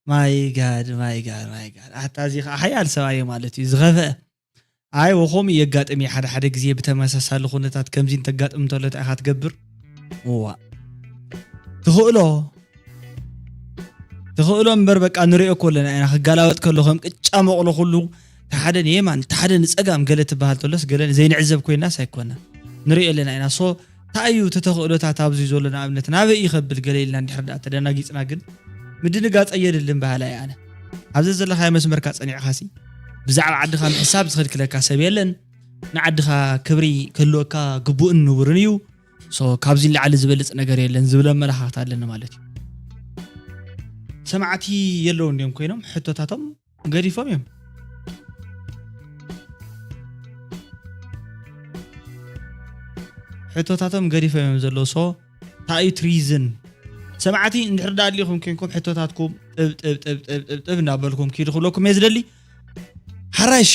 my God my God my God ኣታ እዚ ከዓ ሓያል ሰብኣይ ማለት እዩ ዝኸፍአ ኣይ ወኾም የጋጥም ሓደ ሓደ ግዜ ብተመሳሳሊ ኩነታት ከምዚ እንተጋጥም እንተሎ እንታይ ኢኻ ትገብር እዋ ትኽእሎ ትኽእሎ እምበር በቃ ንሪኦ እኮ ኣለና ኢና ክጋላበጥ ከሎ ከም ቅጫ መቕሎ ኩሉ ተሓደ ንየማን ተሓደ ንፀጋም ገለ ትበሃል ተሎስ ገለ ዘይንዕዘብ ኮይናስ ኣይኮና ንሪኦ ኣለና ኢና ሶ እንታይ እዩ እቲ ተኽእሎታት ኣብዚ ዘሎ ንኣብነት ናበይ እዩ ከብል ገለ ኢልና እንድሕር ደኣ ተደናጊፅና ግን ምድንጋፅ ኣየድልን በሃላይ ኣነ ኣብዘ ዘለኻዮ መስመርካ ፀኒዕኻሲ ብዛዕባ ዓድኻ ምሕሳብ ዝኽልክለካ ሰብ የለን ንዓድኻ ክብሪ ክህልወካ ግቡእን ንቡርን እዩ። So ካብዚ ንላዕሊ ዝበልፅ ነገር የለን ዝብል ኣመለኻኽታ ኣለኒ ማለት እዩ። ሰማዕቲ የለውን ድዮም ኮይኖም ሕቶታቶም ገዲፎም እዮም። ሕቶታቶም ገዲፎም እዮም ዘለዉ። So እንታይ እዩ እቲ reason? ሰማዕቲ እንድሕር ደኣ ኣድሊኹም ኮይንኩም ሕቶታትኩም ጥብ ጥብ ጥብ ጥብ ጥብ ጥብ እናበልኩም ኪዱ ክብለኩም እየ ዝደሊ። ሓራይ እሺ፣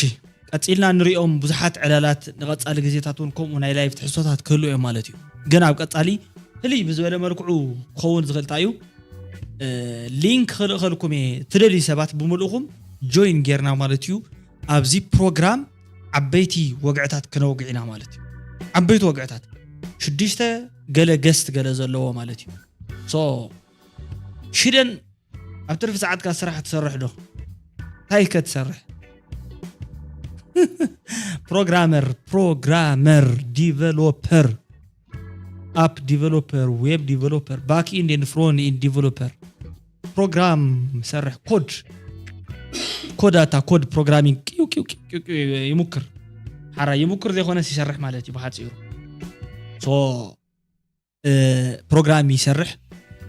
ቀጺልና ንሪኦም ብዙሓት ዕላላት ንቐጻሊ ግዜታት እውን ከምኡ ናይ ላይቭ ትሕዝቶታት ክህሉ እዮም ማለት እዩ። ግን ኣብ ቀጻሊ ፍልይ ብዝበለ መልክዑ ክኸውን ዝኽእል እንታይ እዩ? ሊንክ ክልእኸልኩም እየ ትደልዩ ሰባት ብምልእኹም ጆይን ጌርና ማለት እዩ። ኣብዚ ፕሮግራም ዓበይቲ ወግዕታት ክነውግዕ ኢና ማለት እዩ። ዓበይቲ ወግዕታት ሽዱሽተ ገለ ገስት ገለ ዘለዎ ማለት እዩ። So ሽደን ኣብ ትርፊ ሰዓትካ ስራሕ ትሰርሕ ዶ? እንታይ ከ ትሰርሕ? ፕሮግራመር፣ ፕሮግራመር፣ ዲቨሎፐር፣ ኣፕ ዲቨሎፐር፣ ዌብ ዲቨሎፐር፣ ባክ ኢንድ ኤንድ ፍሮንት ኢንድ ዲቨሎፐር፣ ፕሮግራም ሰርሕ፣ ኮድ ኮድ ኣታ ኮድ ፕሮግራሚንግ ቂው ቂው ቂው ቂው ቂው ይሙክር። ሓራ ይሙክር ዘይኮነስ ይሰርሕ ማለት እዩ ብሓፂሩ። So ፕሮግራም ይሰርሕ።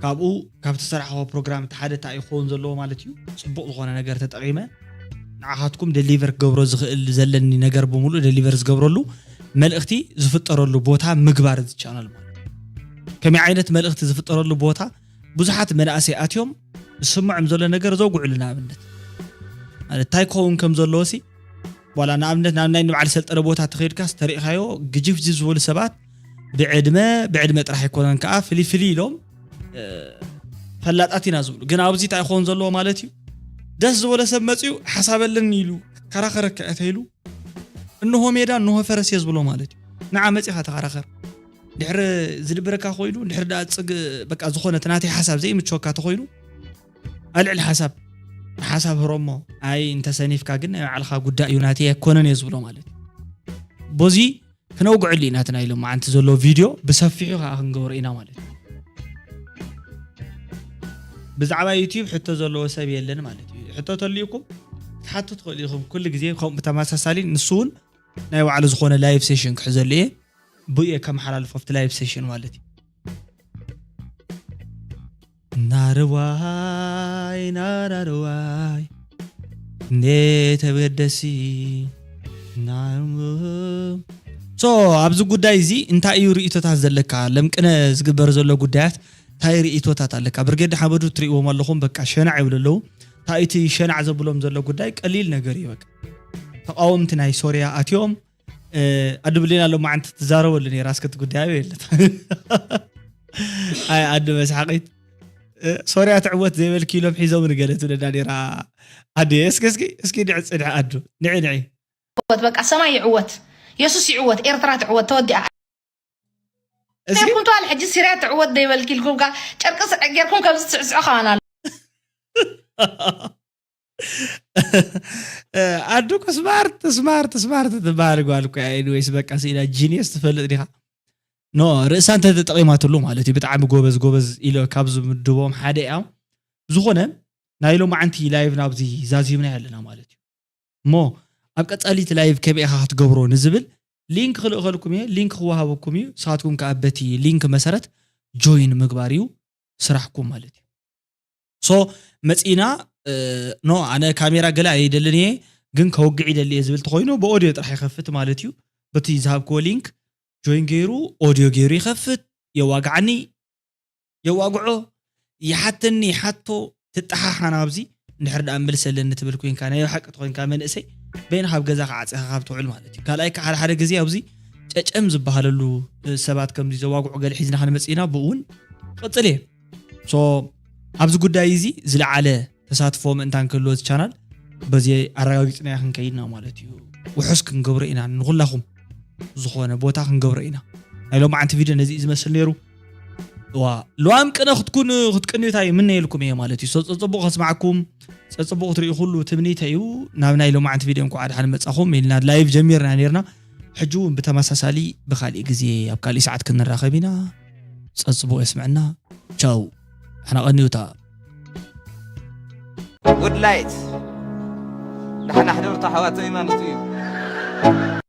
ካብኡ ካብ ተሰራሕዎ ፕሮግራም እቲ ሓደ እንታይ ክኸውን ዘለዎ ማለት እዩ? ጽቡቕ ዝኾነ ነገር ተጠቒመ ንዓኻትኩም ደሊቨር ክገብሮ ዝኽእል ዘለኒ ነገር ብምሉእ ደሊቨር ዝገብረሉ መልእኽቲ ዝፍጠረሉ ቦታ ምግባር እዚ ቻናል ማለት እዩ። ከመይ ዓይነት መልእኽቲ ዝፍጠረሉ ቦታ? ብዙሓት መናእሰይ ኣትዮም ዝስምዖም ዘሎ ነገር ዘውግዕሉ ንኣብነት ማለት እንታይ ክኸውን ከም ዘለዎ ሲ ዋላ ንኣብነት ናብ ናይ ንበዓል ሰልጠነ ቦታ ተኸይድካስ ተሪእኻዮ ግጅፍ ዝበሉ ሰባት ብዕድመ ብዕድመ ጥራሕ ኣይኮነን ከዓ ፍልይ ፍልይ ኢሎም እ፣ ፈላጣት ኢና ዝብሉ ግን ኣብዚ እንታይ ክኸውን ዘለዎ ማለት እዩ ደስ ዝበለ ሰብ መፅዩ ሓሳብ ኣለኒ ኢሉ ከራኸረካ እተ ኢሉ እንሆ ሜዳ እንሆ ፈረስ እየ ዝብሎ ማለት እዩ ንዓ መፂኻ ተኸራኸር ድሕሪ ዝድብረካ ኮይኑ ድሕሪ ደኣ ፅግ በቃ ዝኾነ እቲ ናተይ ሓሳብ ዘይምቸወካ ተኾይኑ ኣልዕል ሓሳብ ሓሳብ ህሮሞ ኣይ እንተሰኒፍካ ግን ናይ ባዕልኻ ጉዳይ እዩ ናተይ ኣይኮነን እየ ዝብሎ ማለት እዩ በዚ ክነውግዐሉ ኢና እቲ ናይ ሎማዓንቲ ዘሎ ቪድዮ ብሰፊሑ ከዓ ክንገብሮ ኢና ማለት እዩ ብዛዕባ ዩቲዩብ ሕቶ ዘለዎ ሰብ የለን ማለት እዩ ሕቶ ተልዩኩም ክትሓቱ ትኽእሉ ኢኹም ኩሉ ግዜ ከምኡ ብተመሳሳሊ ንሱ እውን ናይ ባዕሉ ዝኾነ ላይቭ ሴሽን ክሕዘሉ እየ ብኡ እየ ከመሓላልፎ ኣብቲ ላይቭ ሴሽን ማለት እዩ ናርዋይ ናራርዋይ እንዴት ተበደሲ ናርም so ኣብዚ ጉዳይ እዚ እንታይ እዩ ርእቶታት ዘለካ ለምቅነ ዝግበር ዘሎ ጉዳያት እንታይ ርእቶታት ኣለካ ብርጌድ ሓመዱ ትርእዎም ኣለኹም በቃ ሸናዕ ይብሉ ኣለዉ እንታይ እቲ ሸናዕ ዘብሎም ዘሎ ጉዳይ ቀሊል ነገር እዩ በቃ ተቃወምቲ ናይ ሶርያ ኣትዮም ኣዱ ብሌን ኣሎ ማዓንቲ ትዛረበሉ ነራ እስከ እቲ ጉዳይ ኣበይ የለት ኣይ ኣዱ መስሓቂት ሶርያ ትዕወት ዘይበልኪ ኢሎም ሒዞም ንገለ ትብለና ነራ ኣዱ እስኪ እስኪ እስኪ ድዕ ፅድሕ ኣዱ ንዒ ንዒ ይዕወት በቃ ሰማይ ይዕወት የሱስ ይዕወት ኤርትራ ትዕወት ተወዲኣ እስኪ ኩም ተዋል ሕጂ ሲርያ ትዕወት ዘይበልኪ ኢልኩም ካ ጨርቂ ስዕቅ ጌርኩም ከምዚ ትስዕስዑ ከማን ኣሎ ኣዱ እኮ ስማርት ስማርት ስማርት ትበሃል ጓል እኮ እያ። ኤኒዌይስ በቃ ስኢና ጂኒየስ ትፈልጥ ዲኻ? ኖ ርእሳ እንተ ተጠቒማትሉ ማለት እዩ። ብጣዕሚ ጎበዝ ጎበዝ ኢለ ካብ ዝምድቦም ሓደ እያ። ብዝኾነ ናይ ሎማዓንቲ ላይቭ ናብዚ ዛዚምና ኣለና ማለት እዩ። እሞ ኣብ ቀጻሊ እቲ ላይቭ ከመይ ኢኻ ክትገብሮ ንዝብል ሊንክ ክልእኸልኩም እየ። ሊንክ ክወሃበኩም እዩ። ንስኻትኩም ከኣ በቲ ሊንክ መሰረት ጆይን ምግባር እዩ ስራሕኩም ማለት እዩ። ሶ መጺና ኖ ኣነ ካሜራ ገለ ኣይደልን እየ ግን ከውግዕ ይደሊ እየ ዝብል ተኾይኑ ብኦድዮ ጥራሕ ይኸፍት ማለት እዩ። በቲ ዝሃብክዎ ሊንክ ጆይን ገይሩ ኦድዮ ገይሩ ይኸፍት የዋግዓኒ የዋግዖ ይሓተኒ ሓቶ ትጠሓሓና ኣብዚ እንድሕር ደኣ መልሰለኒ ትብል ኮይንካ ናይ ብሓቂ ተኾይንካ መንእሰይ በይንኻ ኣብ ገዛኻ ዓፂኻ ካብ ትውዕል ማለት እዩ። ካልኣይ ከዓ ሓደ ሓደ ግዜ ኣብዚ ጨጨም ዝበሃለሉ ሰባት ከምዚ ዘዋግዑ ገለ ሒዝና ክንመፅእ ኢና ብኡ እውን ክቕፅል እየ። ሶ ኣብዚ ጉዳይ እዚ ዝለዓለ ተሳትፎ ምእንታን ክህልዎ እዚ ቻናል በዚ ኣረጋጊፅናዮ ክንከይድና ማለት እዩ። ውሑስ ክንገብሮ ኢና ንኩላኹም ዝኾነ ቦታ ክንገብሮ ኢና። ናይ ሎማዓንቲ ቪድዮ ነዚ እዩ ዝመስል ነይሩ። ዋ ልዋም ቅነ ክትኩን ክትቅንዩ እንታይ ይምነየልኩም እየ ማለት እዩ። ሶ ፀፅቡቕ ከስማዕኩም ፀፅቡቕ ክትርእዩ ኩሉ ትምኒተ እዩ። ናብ ናይ ሎማዓንቲ ቪድዮ እንኳዕ ድሓን መፃኹም ኢልና ላይቭ ጀሚርና ነይርና። ሕጂ እውን ብተመሳሳሊ ብካሊእ ግዜ ኣብ ካሊእ ሰዓት ክንራኸብ ኢና። ፀፅቡቕ የስምዐና። ቻው። ኣሕና ቀንዩታ። ጉድ ላይት ዳሕና ሕደርቱ ኣሕዋተይ ማለቱ እዩ።